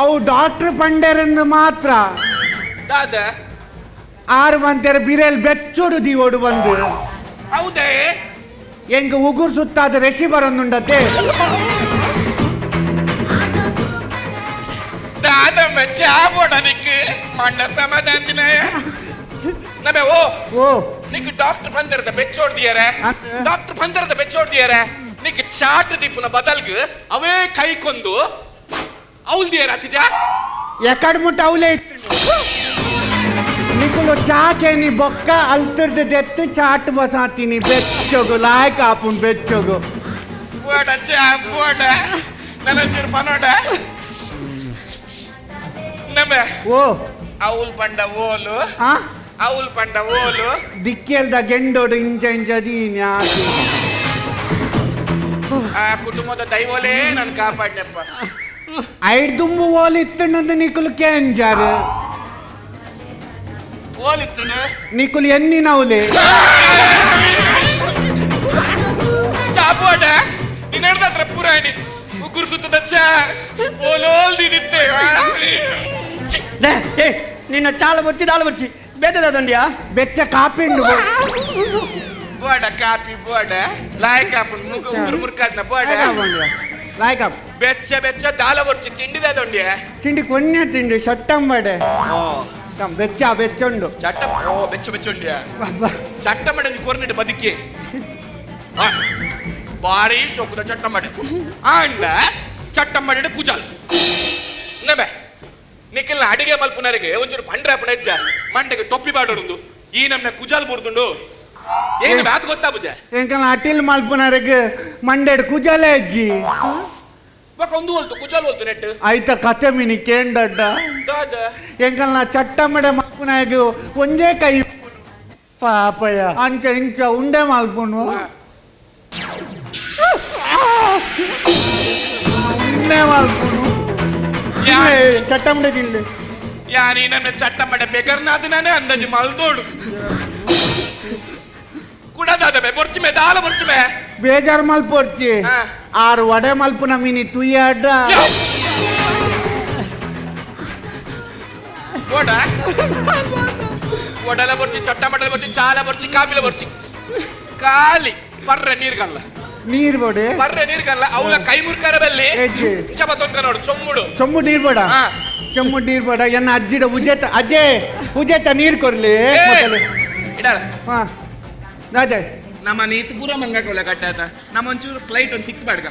Speaker 7: ಅವು ಡಾಕ್ಟರ್ ಪಂಡೇರಂದು ಮಾತ್ರ
Speaker 5: ದಾದ
Speaker 7: ಆರು ಮಂತೆರ ಬಿರೇಲ್ ಬೆಚ್ಚೋಡು ದೀವೋಡು ಬಂದು
Speaker 5: ಹೌದೇ
Speaker 7: ಎಂಗ ಉಗುರು ಸುತ್ತಾದ ರೆಸಿ ಬರೋದುಂಡತೆ.
Speaker 5: ದಾದಮ್ಮ ಚಾ ಬೋಡ ನಿಕ್ ಮಂಡ ಸಮಾಧಾಂತಿನೇ ನಬೆ ಓ
Speaker 7: ಓ
Speaker 5: ನಿಕ್ ಡಾಕ್ಟರ್ ಬಂದಿರದ ಬೆಚ್ಚೋಡ್ದಿಯಾರೆ ಡಾಕ್ಟರ್ ಬಂದಿರದ ಬೆಚ್ಚೋಡ್ದಿಯಾರೆ ನಿಕ್ ಚಾಟ್ ದಿಪ್ಪುನ ಬದಲ್ಗ್ ಅವೇ ಕೈ ಕೊಂದು ಅವಲ್ದಿಯಾರ ಅತಿಜ
Speaker 7: ಎಕಡ್ ಮುಟ್ಟ ಅವಲೇ ಇತ್ತು ನಿಕುಲು ಚಾಕೇನಿ ಬೊಕ್ಕ ಅಲ್ತರ್ದ ದೆತ್ತು ಚಾಟ್ ಬಸಾತೀನಿ ಬೆಚ್ಚೋಗು ಲಾಯಕ್ ಆಪುನ್ ಬೆಚ್ಚೋಗು.
Speaker 5: ಬೋಡ ಚಾ ಬೋಡ ನನ್ನ ಪನೋಡ ನಬೆ
Speaker 7: ಓ
Speaker 5: ಅವಲ್ ಪಂಡ ಓಲು
Speaker 7: ಆ
Speaker 5: ಅವಲ್ ಪಂಡ ಓಲು
Speaker 7: ದಿಕ್ಕೆಲ್ದ ಗೆಂಡೋಡು ಇಂಚ ಇಂಚ ದೀನಿ ಆತು.
Speaker 5: ಆ ಕುಟುಂಬದ ದೈವಲೇ ನನ್ ಕಾಪಾಡ್ನಪ್ಪ.
Speaker 7: ಐಡ್ ದುಂಬು ಓಲ್ ಇತ್ತಂದು ನಿಕುಲು ಕೇಂಜಾರು
Speaker 5: ಓಲ್ ಇತ್ತನು
Speaker 7: ನಿಕುಲು ಎನ್ನಿನವುಲೆ
Speaker 5: ಚಾಪೋಟ ನೀನ್ ಹೇಳ್ದ ಪೂರಾಣಿ ಉಗುರು ಸುತ್ತದ ಚಾ ಓಲೋಲ್ ದಿದಿತ್ತೆ.
Speaker 10: ಏ ನಿನ್ನ ಚಾಲ ಬರ್ಚಿ ದಾಲ ಬರ್ಚಿ ಬೇತದ
Speaker 7: ಬೆಚ್ಚ ಕಾಪಿಂಡು
Speaker 5: ಬೋಡ ಕಾಪಿ ಬೋಡ ಲಾಯಕ್ ಆಪುಂಡು ಮುಗ ಉಗುರು ಮುರ್ಕಾದ್ನ ಬೋಡ
Speaker 7: ಲಾಯಕ್ ಆಪ್
Speaker 5: ಬೆಚ್ಚ ಬೆಚ್ಚ ದಾಲ ಬರ್ಚಿ ತಿಂಡಿದ ದೊಂಡಿಯ
Speaker 7: ತಿಂಡಿ ಕೊನ್ನೆ ತಿಂಡಿ ಚಟ್ಟಂಬಡೆ ಬೆಚ್ಚ ಬೆಚ್ಚುಂಡು
Speaker 5: ಚಟ್ಟ ಓ ಬೆಚ್ಚ ಬೆಚ್ಚ ಉಂಡಿಯ ಚಟ್ಟ ಮಡೆ ಕೊರ್ನಿಟ್ಟು ಬದುಕಿ ಭಾರಿ ಚೊಕ್ಕದ ಚಟ್ಟ ಮಡೆ ಆಂಡ ಚಟ್ಟ ಮಾಡಿಡ ಪೂಜಾಲ್ ನಬೆ ನಿಕ್ಕೆಲ್ಲ ಅಡಿಗೆ ಮಲ್ಪುನರಿಗೆ ಒಂಚೂರು ಪಂಡ್ರೆ ಅಪ್ಪಣ ಹೆಜ್ಜ ಮಂಡೆಗೆ ಟೊಪ್ಪಿ ಬಾಡೋಡುಂದು ಈ ನಮ್ನ ಕುಜಾಲ್ ಬುರ್ದುಂಡು ಏನು ಬ್ಯಾತ್ ಗೊತ್ತಾ ಪೂಜೆ
Speaker 7: ಎಂಕಲ್ನ ಅಟಿಲ್ ಮಲ್ಪುನರಿಗೆ ಮಂಡೆಡ್ ಕುಜಾಲೆ ಅಜ್ಜಿ
Speaker 5: ಬೊಕ ಒಂದು ಹೋಲ್ತು ಕುಜಾಲ್ ಹೋಲ್ತು ನೆಟ್
Speaker 7: ಆಯ್ತ ಕತೆ ಮಿನಿ ಕೇಂಡಡ್ಡ
Speaker 5: ದಾದ
Speaker 7: ಎಂಕಲ್ನ ಚಟ್ಟ ಮಡೆ ಮಲ್ಪುನಾಗ ಒಂಜೇ ಕೈ
Speaker 10: ಪಾಪಯ್ಯ
Speaker 7: ಅಂಚ ಇಂಚ ಉಂಡೆ ಮಲ್ಪುನು ಉಂಡೆ ಮಲ್ಪುನು ಚಟ್ಟಂಬಡೆ ತಿಂಡಿ
Speaker 5: ಯಾನಿ ನನ್ನ ಚಟ್ಟಂಬಡೆ ಬೆಗರ್ನಾದ ನಾನೇ ಅಂದಾಜು ಮಲ್ತೋಡು ಕುಡದಾದ ಬೆ ಬೊರ್ಚಿಮೆ ದಾಲ ಬೊರ್ಚಿಮೆ
Speaker 7: ಬೇಜಾರ್ ಮಲ್ಪೊರ್ಚಿ ಆರು ವಡೆ ಮಲ್ಪುನ ಮಿನಿ ತುಯ್ಯಾಡ
Speaker 5: ವಡ ವಡಲ ಬೊರ್ಚಿ ಚಟ್ಟ ಮಡಲ ಬೊರ್ಚಿ ಚಾಲ ಬೊರ್ಚಿ ಕಾಪಿಲ ಬೊರ್ಚಿ ಖಾಲಿ ಪರ್ರೆ ನೀರ್ಗಲ್ಲ
Speaker 7: ನೀರ್ ಬೋಡೆ
Speaker 5: ಪರ್ರೆ ನೀರ್ಗಲ್ಲ ಅವಳ ಕೈ ಮುರ್ಕಾರ ಬಲ್ಲಿ ಇಂಚ ಬತ್ತೊಂಕ ನೋಡು ಚೊಮ್ಮುಡು
Speaker 7: ಚೊಮ್ಮು ನೀರ್ ಬೇಡ ಚೊಮ್ಮು ನೀರ್ ಬೇಡ ಎನ್ನ ಅಜ್ಜಿಡ ಉಜೇತ ಅಜ್ಜೆ ಉಜೇತ ನೀರ್ ಕೊರ್ಲಿ
Speaker 5: ಇಡಾಳ
Speaker 7: ಹಾ ಅದೇ
Speaker 5: ನಮ್ಮ ನೀತ್ ಪೂರ ಮಂಗ ಕೊಲೆ ಕಟ್ಟಾತ ನಮ್ಮ ಒಂಚೂರು ಫ್ಲೈಟ್ ಒಂದು ಫಿಕ್ಸ್ ಮಾಡ್ಕ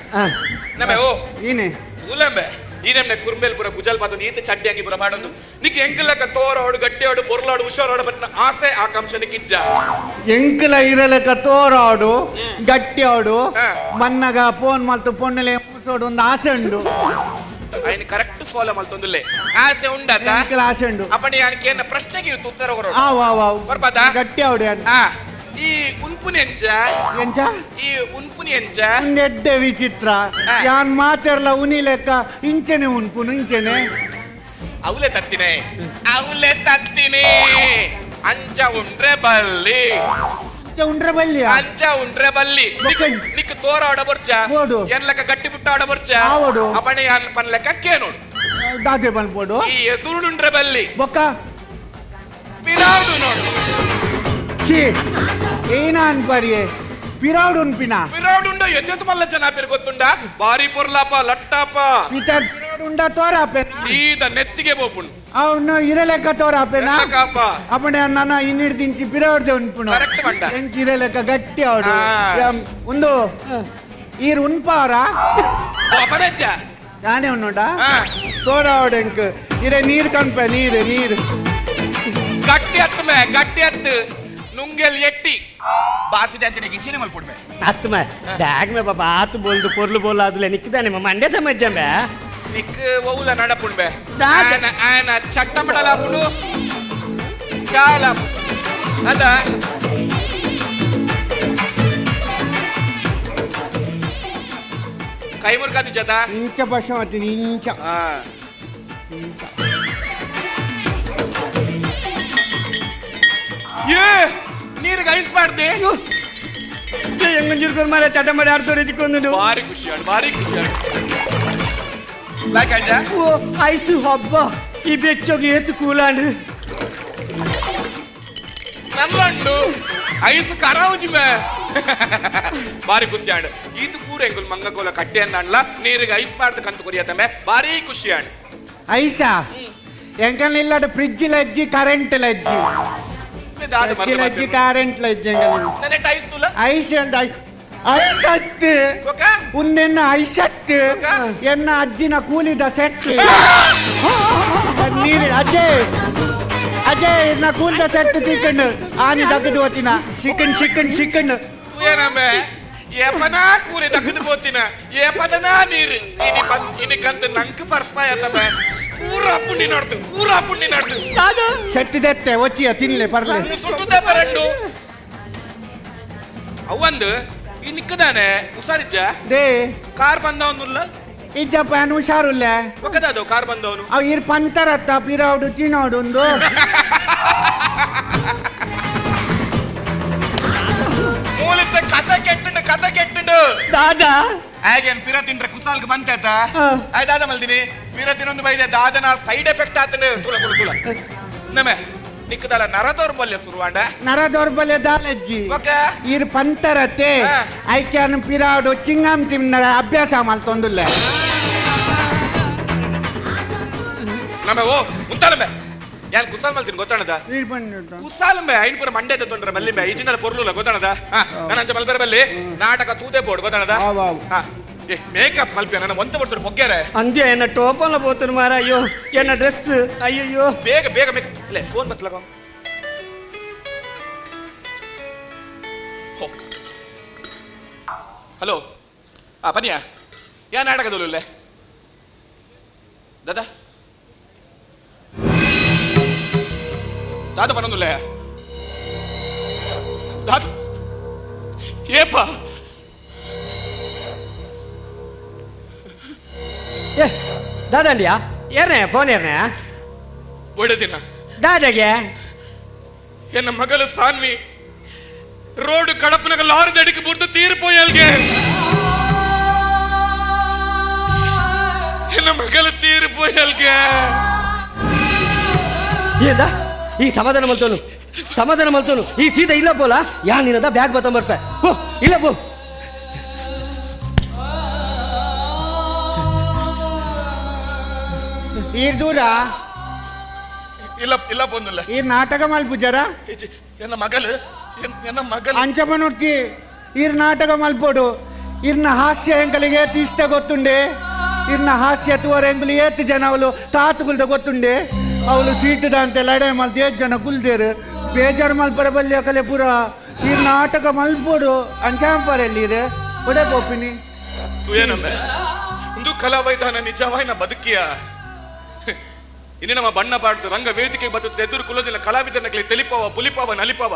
Speaker 5: ನಮ್ಮ ಓ
Speaker 7: ಏನೇ
Speaker 5: ಉಲಂಬೆ ಈ ನಮ್ನೆ ಕುರ್ಮೇಲ್ ಪೂರ ಕುಜಲ್ ಪಾತು ನೀತ ಚಡ್ಡಿ ಅಂಗಿ ಪೂರ ಪಾಡೊಂದು ನಿಕ್ ಎಂಕಲಕ್ಕ ತೋರೋಡು ಗಟ್ಟಿಯೋಡು ಪೊರ್ಲಾಡು ಹುಷಾರೋಡು ಬನ್ನ ಆಸೆ ಆಕಾಂಕ್ಷೆ ನಿಕ್ಕಿಜ್ಜ
Speaker 7: ಎಂಕಲ ಇರಲಕ್ಕ ತೋರಾಡು ಗಟ್ಟಿಯೋಡು ಮನ್ನಗ ಫೋನ್ ಮಲ್ತು ಪೊಣ್ಣಲೆ ಮುಸೋಡು ಒಂದು ಆಸೆ ಉಂಡು
Speaker 5: ఆయన ಕರೆಕ್ಟ್ ಫಾಲೋ ಮಲ್ತೊಂದುಲ್ಲೆ ಆಸೆ ಉಂಡತ
Speaker 7: ಎಂಕಲ ಆಸೆ ಉಂಡು
Speaker 5: ಅಪ್ಪಣೆ ಯಾನಕ್ಕೆ ಏನ ಪ್ರಶ್ನೆಗೆ ಇವತ್ತು ಉತ್ತರ ಕೊರೋಡು
Speaker 7: ಆವ್ ಆವ್ ಆವ್
Speaker 5: ಬರ್ಬಾತಾ
Speaker 7: ಗಟ್ಟಿ ಆವಡೆ
Speaker 5: ಆ ಈ ಉನ್ಪುನಿ ಎಂಚ
Speaker 7: ಎಂಚ
Speaker 5: ಈ ಉನ್ಪುನಿ ಎಂಚ
Speaker 7: ಎಡ್ಡೆ ವಿಚಿತ್ರ ಯಾನ್ ಮಾತೆರ್ಲ ಉನಿ ಲೆಕ್ಕ ಇಂಚೆನೆ ಉನ್ಪುನು ಇಂಚೆನೆ
Speaker 5: ಅವಲೆ ತತ್ತಿನೇ ಅವಲೆ ತತ್ತಿನಿ ಅಂಚ ಉಂಡ್ರೆ ಬಲ್ಲಿ
Speaker 7: ಅಂಚ ಉಂಡ್ರೆ ಬಲ್ಲಿ
Speaker 5: ಅಂಚ ಉಂಡ್ರೆ ಬಲ್ಲಿ ನಿಕ್ ತೋರ ಆಡ ಬೊರ್ಚ ಎನ್ ಲೆಕ್ಕ ಗಟ್ಟಿ ಪುಟ್ಟ ಆಡ ಬೊರ್ಚ ಅಪಣೆ ಯಾನ್ ಪನ್ ಲೆಕ್ಕ ಕೇನೋಡು
Speaker 7: ದಾದೆ ಬಲ್ಪೋಡು
Speaker 5: ಈ ಎದುರುಡುಂಡ್ರೆ ಬಲ್ಲಿ
Speaker 7: ಬೊಕ್ಕ
Speaker 5: ಪಿರಾಡು ನೋಡು
Speaker 7: ಛೀ ಏನಾನ್ ಪರಿಯೆ ಪಿರಾಡು ಉನ್ಪಿನ
Speaker 5: ಪಿರಾಡುಂಡ ಎದ್ದೆದ್ದು ಮಲ್ಲ ಜನ ಪಿರ್ ಗೊತ್ತುಂಡ ಬಾರಿ ಪೊರ್ಲಾಪ ಲಟ್ಟಾಪ
Speaker 7: ಪಿರಾಡುಂಡ ತೋರಾಪೆ
Speaker 5: ಸೀದಾ ನೆತ್ತಿಗೆ ಬೋಪುಂಡು
Speaker 7: ಅವನು ಇರಲೆಕ್ಕ ತೋರಾಪೆನಾ
Speaker 5: ಕಾಪ
Speaker 7: ಅಪ್ಪಣೆ ನನ್ನ ಇನ್ನಿಡ್ ದಿಂಚಿ ಪಿರಾಡ್ದೆ ಉನ್ಪುನು
Speaker 5: ಕರೆಕ್ಟ್ ಬಂಡ
Speaker 7: ಎಂಕ್ ಇರಲೆಕ್ಕ ಗಟ್ಟಿ ಅವಡು ಒಂದು ಈರ್ ಉನ್ಪಾರ
Speaker 5: ಅಪನಜ್ಜ
Speaker 7: ನಾನೇ ಉನ್ನೋಡ ತೋರಾವಡು ಎಂಕ್ ಇರೆ ನೀರ್ ಕನ್ಪೆ ನೀರು ನೀರು
Speaker 5: ಗಟ್ಟಿ ಹತ್ತು ಮೇ ಗಟ್ಟಿ ಹತ್ತು ನುಂಗೆಲ್ ಎಟ್ಟಿ ಬಾಸಿದೆ ಅಂತ ಗಿಂಚಿನ ಮಲ್ಪುಡ್ಮೆ
Speaker 10: ಅತ್ತು ಮೇ ಬ್ಯಾಗ್ ಮೇ ಪಾಪ ಆತು ಬೋಲ್ದು ಪೊರ್ಲು ಬೋಲ್ ಆದುಲೆ ನಿಕ್ಕಿದಾನೆ ಮಂಡ್ಯ ಸಮಜ್ಜಂಬೆ
Speaker 5: ನಿಕ್ ಒವುಲ ನಡಪುಣ್ಬೆ ಆನ ಆನ ಚಟ್ಟ ಮಡಲಾಪುಂಡು ಚಾಲ ಅದ ಕೈ ಮುರ್ಕಾತಿ ಜತ
Speaker 7: ಇಂಚ ಪಶು ಇಂಚ
Speaker 5: ಏ ನೀರಿಗೆ ಐಸ್ ಮಾಡ್ದೆ
Speaker 10: ಹೆಂಗಂಜಿರ್ಕೊಂಡು ಮಾರ ಚಟ ಮಾಡಿ ಆಡ್ತೋರೆ ಚಿಕ್ಕೊಂದು
Speaker 5: ಭಾರಿ ಖುಷಿ ಆಡು ಭಾರಿ ಖುಷಿ ಆಡು ಲೈಕ್ ಆಯ್ತಾ
Speaker 10: ಓ ಐಸು ಹಬ್ಬ ಈ ಬೆಚ್ಚೋಗಿ ಏತು ಕೂಲಾಂಡು
Speaker 5: ನಲ್ಲಂಡು ಐಸ್ ಕರಾವುಜಿ ಮೇ ಭಾರಿ ಖುಷಿ ಆಡು ಈತು ಪೂರ ಎಂಗುಲ್ ಮಂಗಕೋಲ ಕಟ್ಟೆ ಅಂದಣ್ಲ ನೀರಿಗೆ ಐಸ್ ಮಾಡ್ದು ಕಂತು ಕೊರಿಯತಮೆ ಭಾರಿ ಖುಷಿ ಆಡು
Speaker 7: ಐಸಾ ಎಂಕಲ್ ಫ್ರಿಡ್ಜ್ ಲಜ್ಜಿ ಕರೆಂಟ್ ಲಜ್ಜಿ ಲಜ್ಜಿ ಕರೆಂಟ್ ಲಜ್ಜಿ ಐಸ್ ಅಂತ ಐಸ್ ಅತ್ತು ಉಂದೆನ್ನ ಐಸತ್ತು ಎನ್ನ ಅಜ್ಜಿನ ಕೂಲಿದ ಸೆಟ್ ನೀರು ಅಜ್ಜೆ ಅಜಯ್ ಎನ್ನ ಕೂಲಿದ ಸೆಟ್ ಚಿಕನ್ ಆನಿ ದಗದು ಹೋತಿನ ಚಿಕನ್ ಚಿಕನ್ ಚಿಕನ್
Speaker 5: ಏನಮ್ಮೆ ಏಪನಾ ಕೂಲಿ ದಗದು ಹೋತಿನ ಏಪದನಾ ನೀರು ಇನಿ ಇನಿ ಕಂತ ನಂಕ್ ಪರ್ಪಾಯತಮೆ ಪೂರಾ ಪುಣ್ಯ ನಡ್ದು ಪೂರಾ ಪುಣ್ಯ ನಡ್ದು
Speaker 7: ಸೆಟ್ಟಿದೆತ್ತೆ ಒಚ್ಚಿಯ ತಿನ್ಲೆ ಪರ್ಲೆ
Speaker 5: ಸುಟ್ಟುದೇ ಪರಂಡು ಅವಂದು ಈ ನಿಕ್ಕದಾನೆ ಹುಷಾರಿಜ್ಜ
Speaker 7: they
Speaker 5: car ಬಂದವನುಲ್ಲ
Speaker 7: ಇಜ್ಜಪ್ಪ ನಾನು ಹುಷಾರುಲ್ಲ
Speaker 5: ಒಕ್ಕದಾದು ಕಾರ್ ಬಂದವನು
Speaker 7: ಅವ್ ಇರ್ ಪಂತರತ್ತ ಪಿರಾవుಡು ತಿನ್ನೋಡು ಒಂದು
Speaker 5: ಮೂಲಿತ್ತ ಕಥ ಕೆಟ್ಟುಂಡು ಕಥ ಕೆಟ್ಟುಂಡು
Speaker 10: ದಾದಾ
Speaker 5: ಹಾಗೇನ್ ಪಿರ ತಿಂಡ್ರೆ ಕುಸಾಲ್ಗೆ ಬಂತಾತ ಆಯ್ ದಾದ ಮಲ್ದಿನಿ ಪಿರ ತಿನ್ನೊಂದು ಬೈದೆ ದಾದನ ಸೈಡ್ ಎಫೆಕ್ಟ್ ಆತಂಡು ತುಲ ತುಲ ತುಲ ನಮೆ ನಿಕ್ಕದಲ್ಲ ನರ ದೌರ್ಬಲ್ಯ ಶುರುವಾಂಡ
Speaker 7: ನರ ದೌರ್ಬಲ್ಯ ದಾಲಜ್ಜಿ
Speaker 5: ಓಕೆ
Speaker 7: ಇರ್ ಪಂತರತೆ ಐಕ್ಯಾನ್ ಪಿರಾವುಡು ಚಿಂಗಾಮ್ ತಿನ್ನರ ಅಭ್ಯಾಸ ಮಲ್ತೊಂದುಲ್ಲ
Speaker 5: ನಮೆ ಓ ಉಂತಾಲಮೆ ಯಾನ್ ಕುಸಾಲ್ ಮಲ್ತೀನಿ ಗೊತ್ತಾಣದ ಕುಸಾಲ್ ಮೇ ಐನ್ ಪೂರ ಮಂಡೆ ತೊಂಡ್ರೆ ಬಲ್ಲಿ ಮೇ ಈ ಚಿನ್ನದ ಪೊರ್ಲುಲ್ಲ ಗೊತ್ತಾಣದ ನಾನು ಅಂಚ ಮಲ್ಪೆರ ಬಲ್ಲಿ ನಾಟಕ ತೂತೆ ಬೋರ್ಡ್ ಗೊತ್ತಾಣದ ಏ ಮೇಕಪ್ ಮಲ್ಪಿಯ ನನ್ನ ಒಂತ ಬರ್ತದೆ ಪೊಗ್ಗೆರೆ
Speaker 10: ಅಂದ್ಯ ಎನ್ನ ಟೋಪಲ್ಲ ಪೋತನು ಮಾರ ಅಯ್ಯೋ ಎನ್ನ ಡ್ರೆಸ್ ಅಯ್ಯಯ್ಯೋ
Speaker 5: ಬೇಗ ಬೇಗ ಮೇಕ್ ಇಲ್ಲ ಫೋನ್ ಬತ್ತಲಗ ಹಲೋ ಆ ಬನ್ನಿಯಾ ಯಾ ನಾಟಕದಲ್ಲೇ ದಾದಾ ದಾದ ಪನೊಂದುಲ್ಲ ದಾದ ಏಪ
Speaker 10: ಏ ದಾದಂಡಿಯಾ ಏರ್ನೆ ಫೋನ್ ಏರ್ನೆ
Speaker 5: ಒಳ್ಳೆದಿನ
Speaker 10: ದಾದಾಗೆ
Speaker 5: ಎನ್ನ ಮಗಲು ಸಾನ್ವಿ ರೋಡ್ ಕಡಪನಗ ಲಾರಿ ದಡಿಗೆ ಬುರ್ದು ತೀರ್ಪೋಯಲ್ಗೆ ಎನ್ನ ಮಗಲು ತೀರ್ಪೋಯಲ್ಗೆ
Speaker 10: ಏದ ಈ ಸಮಾಧಾನ ಮಲ್ತೋನು ಸಮಾಧಾನ ಮಲ್ತೋನು ಈ ಸೀದಾ ಇಲ್ಲ ಬೋಲ ಯಾ ನಿನ್ನದ ಬ್ಯಾಗ್ ಬತ್ತೊಂಬರ್ಪೆ ಹೋ ಇಲ್ಲ ಪೋ
Speaker 7: ಈ ದೂರ
Speaker 5: ಇಲ್ಲ ಇಲ್ಲ ಬಂದಿಲ್ಲ
Speaker 7: ಈ ನಾಟಕ ಮಲ್ಪುಜರ
Speaker 5: ಎನ್ನ ಮಗಲು ಎನ್ನ ಮಗಲು
Speaker 7: ಅಂಚಪನುರ್ಚಿ ಇರ್ ನಾಟಕ ಮಲ್ಪೋಡು ಇರ್ನ ಹಾಸ್ಯ ಎಂಕಲಿಗೆ ಏತ್ ಇಷ್ಟ ಗೊತ್ತುಂಡೆ ಇರ್ನ ಹಾಸ್ಯ ತೂವರ ಎಂಕಲಿ ಏತ್ ಜನ ಅವಳು ತಾತುಗುಲ್ದ ಗೊತ್ತುಂಡೆ ಅವಳು ಸೀಟುದ ಅಂತ ಲಡಾಯಿ ಮಲ್ತು ಏತ್ ಜನ ಕುಲ್ದೇರು ಬೇಜಾರು ಮಲ್ಪರ ಬಲ್ಲಿ ಅಕಲೆ ಪೂರ ಇರ್ ನಾಟಕ ಮಲ್ಪೋಡು ಅಂಚಾಂಪರಲ್ಲಿ ಇರು ಒಡೆ ಪೋಪಿನಿ
Speaker 5: ಏನಮ್ಮೆ ಒಂದು ಕಲಾವೈಧಾನ ನಿಜವಾಯಿನ ಬದುಕಿಯ ಇನ್ನು ನಮ್ಮ ಬಣ್ಣ ಬಾಡ್ದು ರಂಗ ವೇದಿಕೆ ಬದುಕು ಎದುರು ಕುಲದಿನ ಕಲಾವಿದನಗಲಿ ತಿಳಿಪಾವ ಪುಲಿಪಾವ ನಲಿಪಾವ.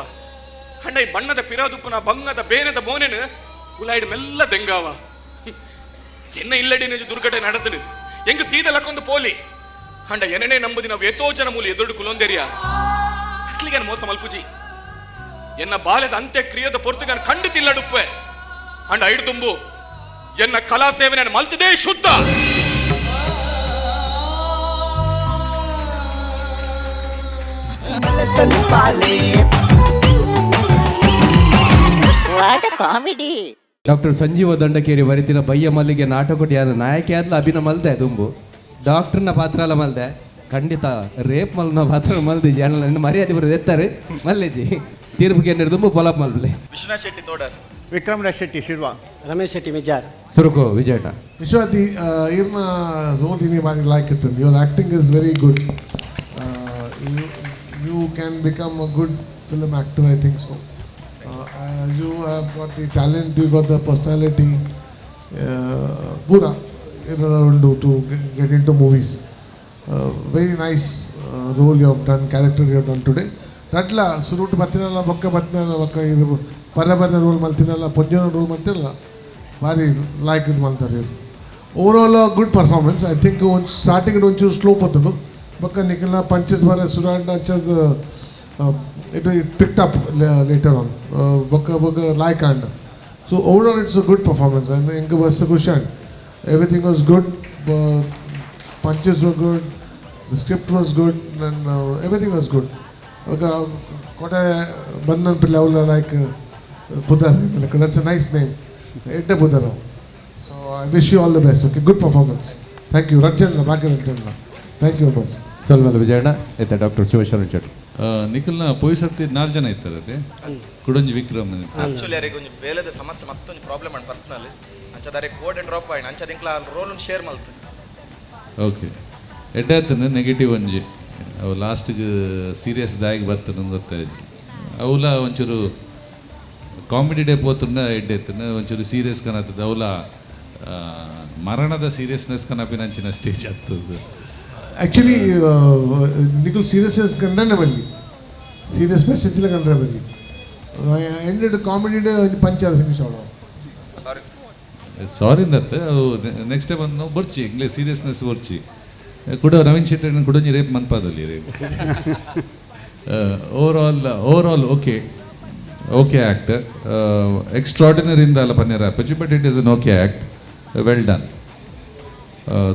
Speaker 5: ಅಂಡ ಈ ಬಣ್ಣದ ಪಿರಾದುಪ್ಪುನ ಬಂಗದ ಬೇನೆದ ಮೋನೆನು ಉಲಾಯ್ಡ್ ಮೆಲ್ಲ ದೆಂಗಾವ. ಎನ್ನ ಇಲ್ಲಡಿ ನಿಜ ದುರ್ಘಟನೆ நடத்துடு ಎಂಗ ಸೀದ ಲಕ್ಕೊಂದು ಪೋಲಿ ಅಂಡ ಎನನೇ ನಂಬುದಿ ನಾವು ಎತೋ ಜನ ಮೂಲಿ ಎದುರು ಕುಲೊಂದೆರಿಯ ಅಕ್ಲಿಗನ್ ಮೋಸ ಮಲ್ಪುಜಿ. ಎನ್ನ ಬಾಲ್ಯದ ಅಂತ್ಯ ಕ್ರಿಯದ ಪೊರ್ತುಗನ್ ಖಂಡಿತ ಇಲ್ಲಡುಪ್ಪೆ ಅಂಡ ಐಡು ತುಂಬು ಎನ್ನ ಕಲಾ ಸೇವನೆ ಮಲ್ತದೇ ಶುದ್ಧ.
Speaker 2: What comedy.
Speaker 4: Doctor Sanjeeva Dandakeri ವರಿತಿನ ಬಯ್ಯ ಮಲ್ಲಿಗೆ ನಾಟಕ ಯಾರು ನಾಯಕಿ ಆದ್ಲ ಅಭಿನಯ ಮಲ್ದೆ ದುಂಬು ಡಾಕ್ಟರ್ನ ಪಾತ್ರ ಎಲ್ಲ ಮಲ್ದೆ ಖಂಡಿತ ರೇಪ್ ಮಲ್ನ ಪಾತ್ರ ಮಲ್ದಿ ಜನ ಮರ್ಯಾದೆ ಬರೋದು ಎತ್ತಾರೆ ಮಲ್ಲೆಜಿ ತೀರ್ಪು ದುಂಬು ಪೊಲಪ್ ಮಲ್ಲೆ.
Speaker 9: ವಿಶ್ವನಾಥ್ ಶೆಟ್ಟಿ ತೋಡರ್,
Speaker 7: ವಿಕ್ರಮ್ ರಾಜ್ ಶೆಟ್ಟಿ ಶಿರ್ವಾ,
Speaker 10: ರಮೇಶ್ ಶೆಟ್ಟಿ ಮಿಜಾರ್,
Speaker 4: ಸುರುಕು ವಿಜಯಣ್ಣ.
Speaker 11: Vishwathi, ಇರ್ನ ರೋಲ್ ಇನಿ ಬಾರಿ ಲೈಕ್ ಇತ್ತು. Your acting is very good. You can become a good film actor, I think so. You have got the talent, you got the personality, ಪೂರ ಉಂಡು to get into movies. Very nice role you have done, character you have done today. ರಡ್ಲ ಸುರುಟು ಬತ್ತಿನಲ್ಲ ಬೊಕ್ಕ ಬತ್ತಿನಲ್ಲ ಬೊಕ್ಕ ಇದು ಪರ ಪರ role ಮಲ್ತಿನಲ್ಲ ಪೊಂಜನ role ಮಲ್ತಿನಲ್ಲ ಭಾರಿ like ಇದು ಮಲ್ತಾರೆ. Overall good performance, I think. ಒಂಚು ಸ್ಟಾರ್ಟಿಂಗ್ ಒಂಚೂರು ಸ್ಲೋ ಪತ್ತುಂಡು, ಬೊಕ್ಕ ನಿಖಿಲ್ನ ಪಂಚಸ್ ಬರ ಸುರಾಂಡ್ ಅಂಚದ it it picked up later on. ಬೊಕ್ಕ ಬೊಕ್ಕ like and so overall it's a good performance and ಎಂಕ್ ಬಸ್ ಖುಷಿ and everything was good. Punches were good, the script was good and everything was good. ఒక ಕೋಟೆ ಬಂದನ್ ಪಿಳ್ಳೆ ಅವಳ like ಪುದರ್, that's a nice name, ಎಡ್ಡೆ ಪುದರ್. So I wish you all the best. Okay, good performance. Thank you. Ranjan ಬಾಕಿ Ranjan, thank you very much.
Speaker 4: ಸೊಲ್ಮಲ್ Vijayanna. ಐತೆ doctor Shivasharana Shetty.
Speaker 12: ನಿಖಲ್ನ ಪೊಯ್ಸರ್ತಿ ನಾಲ್ಕು ಜನ ಇತ್ತಾರತೆ, ಕುಡಂಜಿ ವಿಕ್ರಮ್.
Speaker 9: ಆಕ್ಚುಲಿ ಅರೆಗೆ ಒಂಜಿ ಬೇಲೆದ ಸಮಸ್ಯೆ ಮಸ್ತ್ ಒಂಜಿ ಪ್ರಾಬ್ಲಮ್ ಅಂಡ್ ಪರ್ಸನಲ್ ಅಂಚದಾರೆ ಕೋಡ್ ಅಂಡ್ ಡ್ರಾಪ್ ಆಯ್ನ ಅಂಚ ದಿಂಕ್ಲ ರೋಲ್ ಶೇರ್ ಮಲ್ತು.
Speaker 12: ಓಕೆ, ಎಡ್ಡೆ ಆತನ ನೆಗೆಟಿವ್ ಒಂಜಿ ಅವು ಲಾಸ್ಟ್ಗೆ ಸೀರಿಯಸ್ ದಾಯಿಗೆ ಬರ್ತದೆ ಗೊತ್ತಾಯ್ತು. ಅವಲ ಒಂಚೂರು ಕಾಮಿಡಿ ಡೇ ಪೋತುಂಡ ಎಡ್ಡೆ ಎತ್ತನ ಒಂಚೂರು ಸೀರಿಯಸ್ ಕನತ್ತದ. ಅವಲ ಮರಣದ ಸೀರಿಯಸ್ನೆಸ್ ಕನಪಿನಂಚಿನ ಸ್ಟೇಜ್ ಆಗ್ತದೆ.
Speaker 11: ಆ್ಯಕ್ಚುಲಿ ನಿಖಿಲ್ ಸೀರಿಯಸ್ನೆಸ್ ಕಂಡ್ರೆ ಬಲ್ಲಿ, ಸೀರಿಯಸ್ ಮೆಸೇಜ್ಲ ಕಂಡ್ರೆ ಬಲ್ಲಿ. ಎಂಡೆಡ್ ಕಾಮಿಡಿ ಡೇ ಪಂಚ್ ಅದು ಫಿನಿಶ್ ಅವಳು.
Speaker 12: ಸಾರಿ ಅಂದತ್ತೆ ಅವು ನೆಕ್ಸ್ಟ್ ಟೈಮ್ ನಾವು ಬರ್ಚಿ ಇಂಗ್ಲೀಷ್ ಸೀರಿಯಸ್ನೆಸ್ ಬರ್ಚಿ ಕೂಡ. ನವೀನ್ ಶೆಟ್ಟಿ ಕುಡಂಜಿ ರೇಪ್ ಮನ್ಪಾದಲ್ಲಿ rape. Overall okay act. Extraordinary ಇಂದ ಅಲ್ಲ ಪನ್ನೇರ ಅಪ್ಪಜಿ, but it is an okay act, well done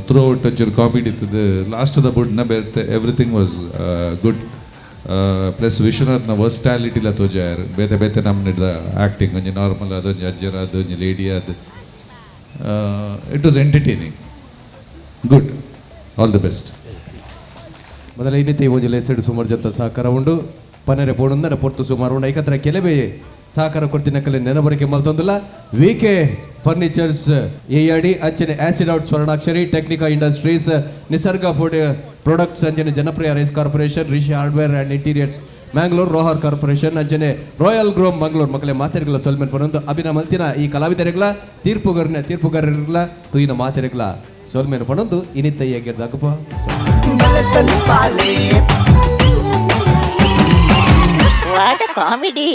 Speaker 12: throughout. ಒಂಚೂರು ಕಾಮಿಡಿ ಇರ್ತದೆ ಲಾಸ್ಟ್ the ಬುಡ್ನ ಬೇರೆ ಎವ್ರಿಥಿಂಗ್ ವಾಸ್ ಗುಡ್. ಪ್ಲಸ್ ವಿಶ್ವನಾಥ್ನ ವರ್ಸ್ಟ್ಯಾಲಿಟಿಲ ತೋಜಾಯರ್ ಬೇತೆ ಬೇತೆ ನಮ್ಮನಿದ ಆ್ಯಕ್ಟಿಂಗ್ ಒಂಜಿ ನಾರ್ಮಲ್ ಅದೊಂಜಿ ಅಜ್ಜರ ಅದೊಂಜಿ ಲೇಡಿ ಅದು. It was entertaining, good, all the best.
Speaker 4: ಮೊದಲ ಇನ್ನಿತ ಈ ಒಂಜಿ ಲೇಸೆಡ್ ಸುಮಾರು ಜನ ಸಹಕಾರ ಉಂಡು ಪನರೆ ಪೋಣುಂದನ ಪೊರ್ತು ಸುಮಾರು ಉಂಡು. ಐಕತ್ರ ಕೆಲವೇ ಸಹಕಾರ ಕೊಡ್ತಿನಕಲೆ ನೆನಬರಿಕೆ ಮಲ್ತೊಂದುಲ್ಲ. ವಿ ಕೆ ಫರ್ನಿಚರ್ಸ್ ಎ ಅಂಚನೆ ಆಸಿಡ್ ಔಟ್ ಸ್ವರ್ಣಾಕ್ಷರಿ, ಟೆಕ್ನಿಕಾ ಇಂಡಸ್ಟ್ರೀಸ್, ನಿಸರ್ಗ ಫುಡ್ ಪ್ರೊಡಕ್ಟ್ಸ್, ಅಂಚನೆ ಜನಪ್ರಿಯ rice corporation, Rishi hardware and interiors Mangalore, Rohar corporation, ಅಂಚನೆ ರಾಯಲ್ ಗ್ರೋಮ್ ಮಂಗಳೂರು ಮಕ್ಕಳೇ ಮಾತೆರ್ಗಳ ಸೊಲ್ಮೆನ್ ಪನೊಂದು ಅಭಿನಯ ಮಲ್ತಿನ ಈ ಕಲಾವಿದರಿಗಳ ತೀರ್ಪುಗಾರನ ತೀರ್ಪುಗಾರರಿಗಳ ತುಯಿನ ಮಾತೆರ್ಗಳ ಸೊಲ್ಮೆನ್ ಪನೊಂದು ಇನಿತ್ತ ಎಗ್ಗೆರ್ದಾಗಪ್ಪ.
Speaker 2: What comedy.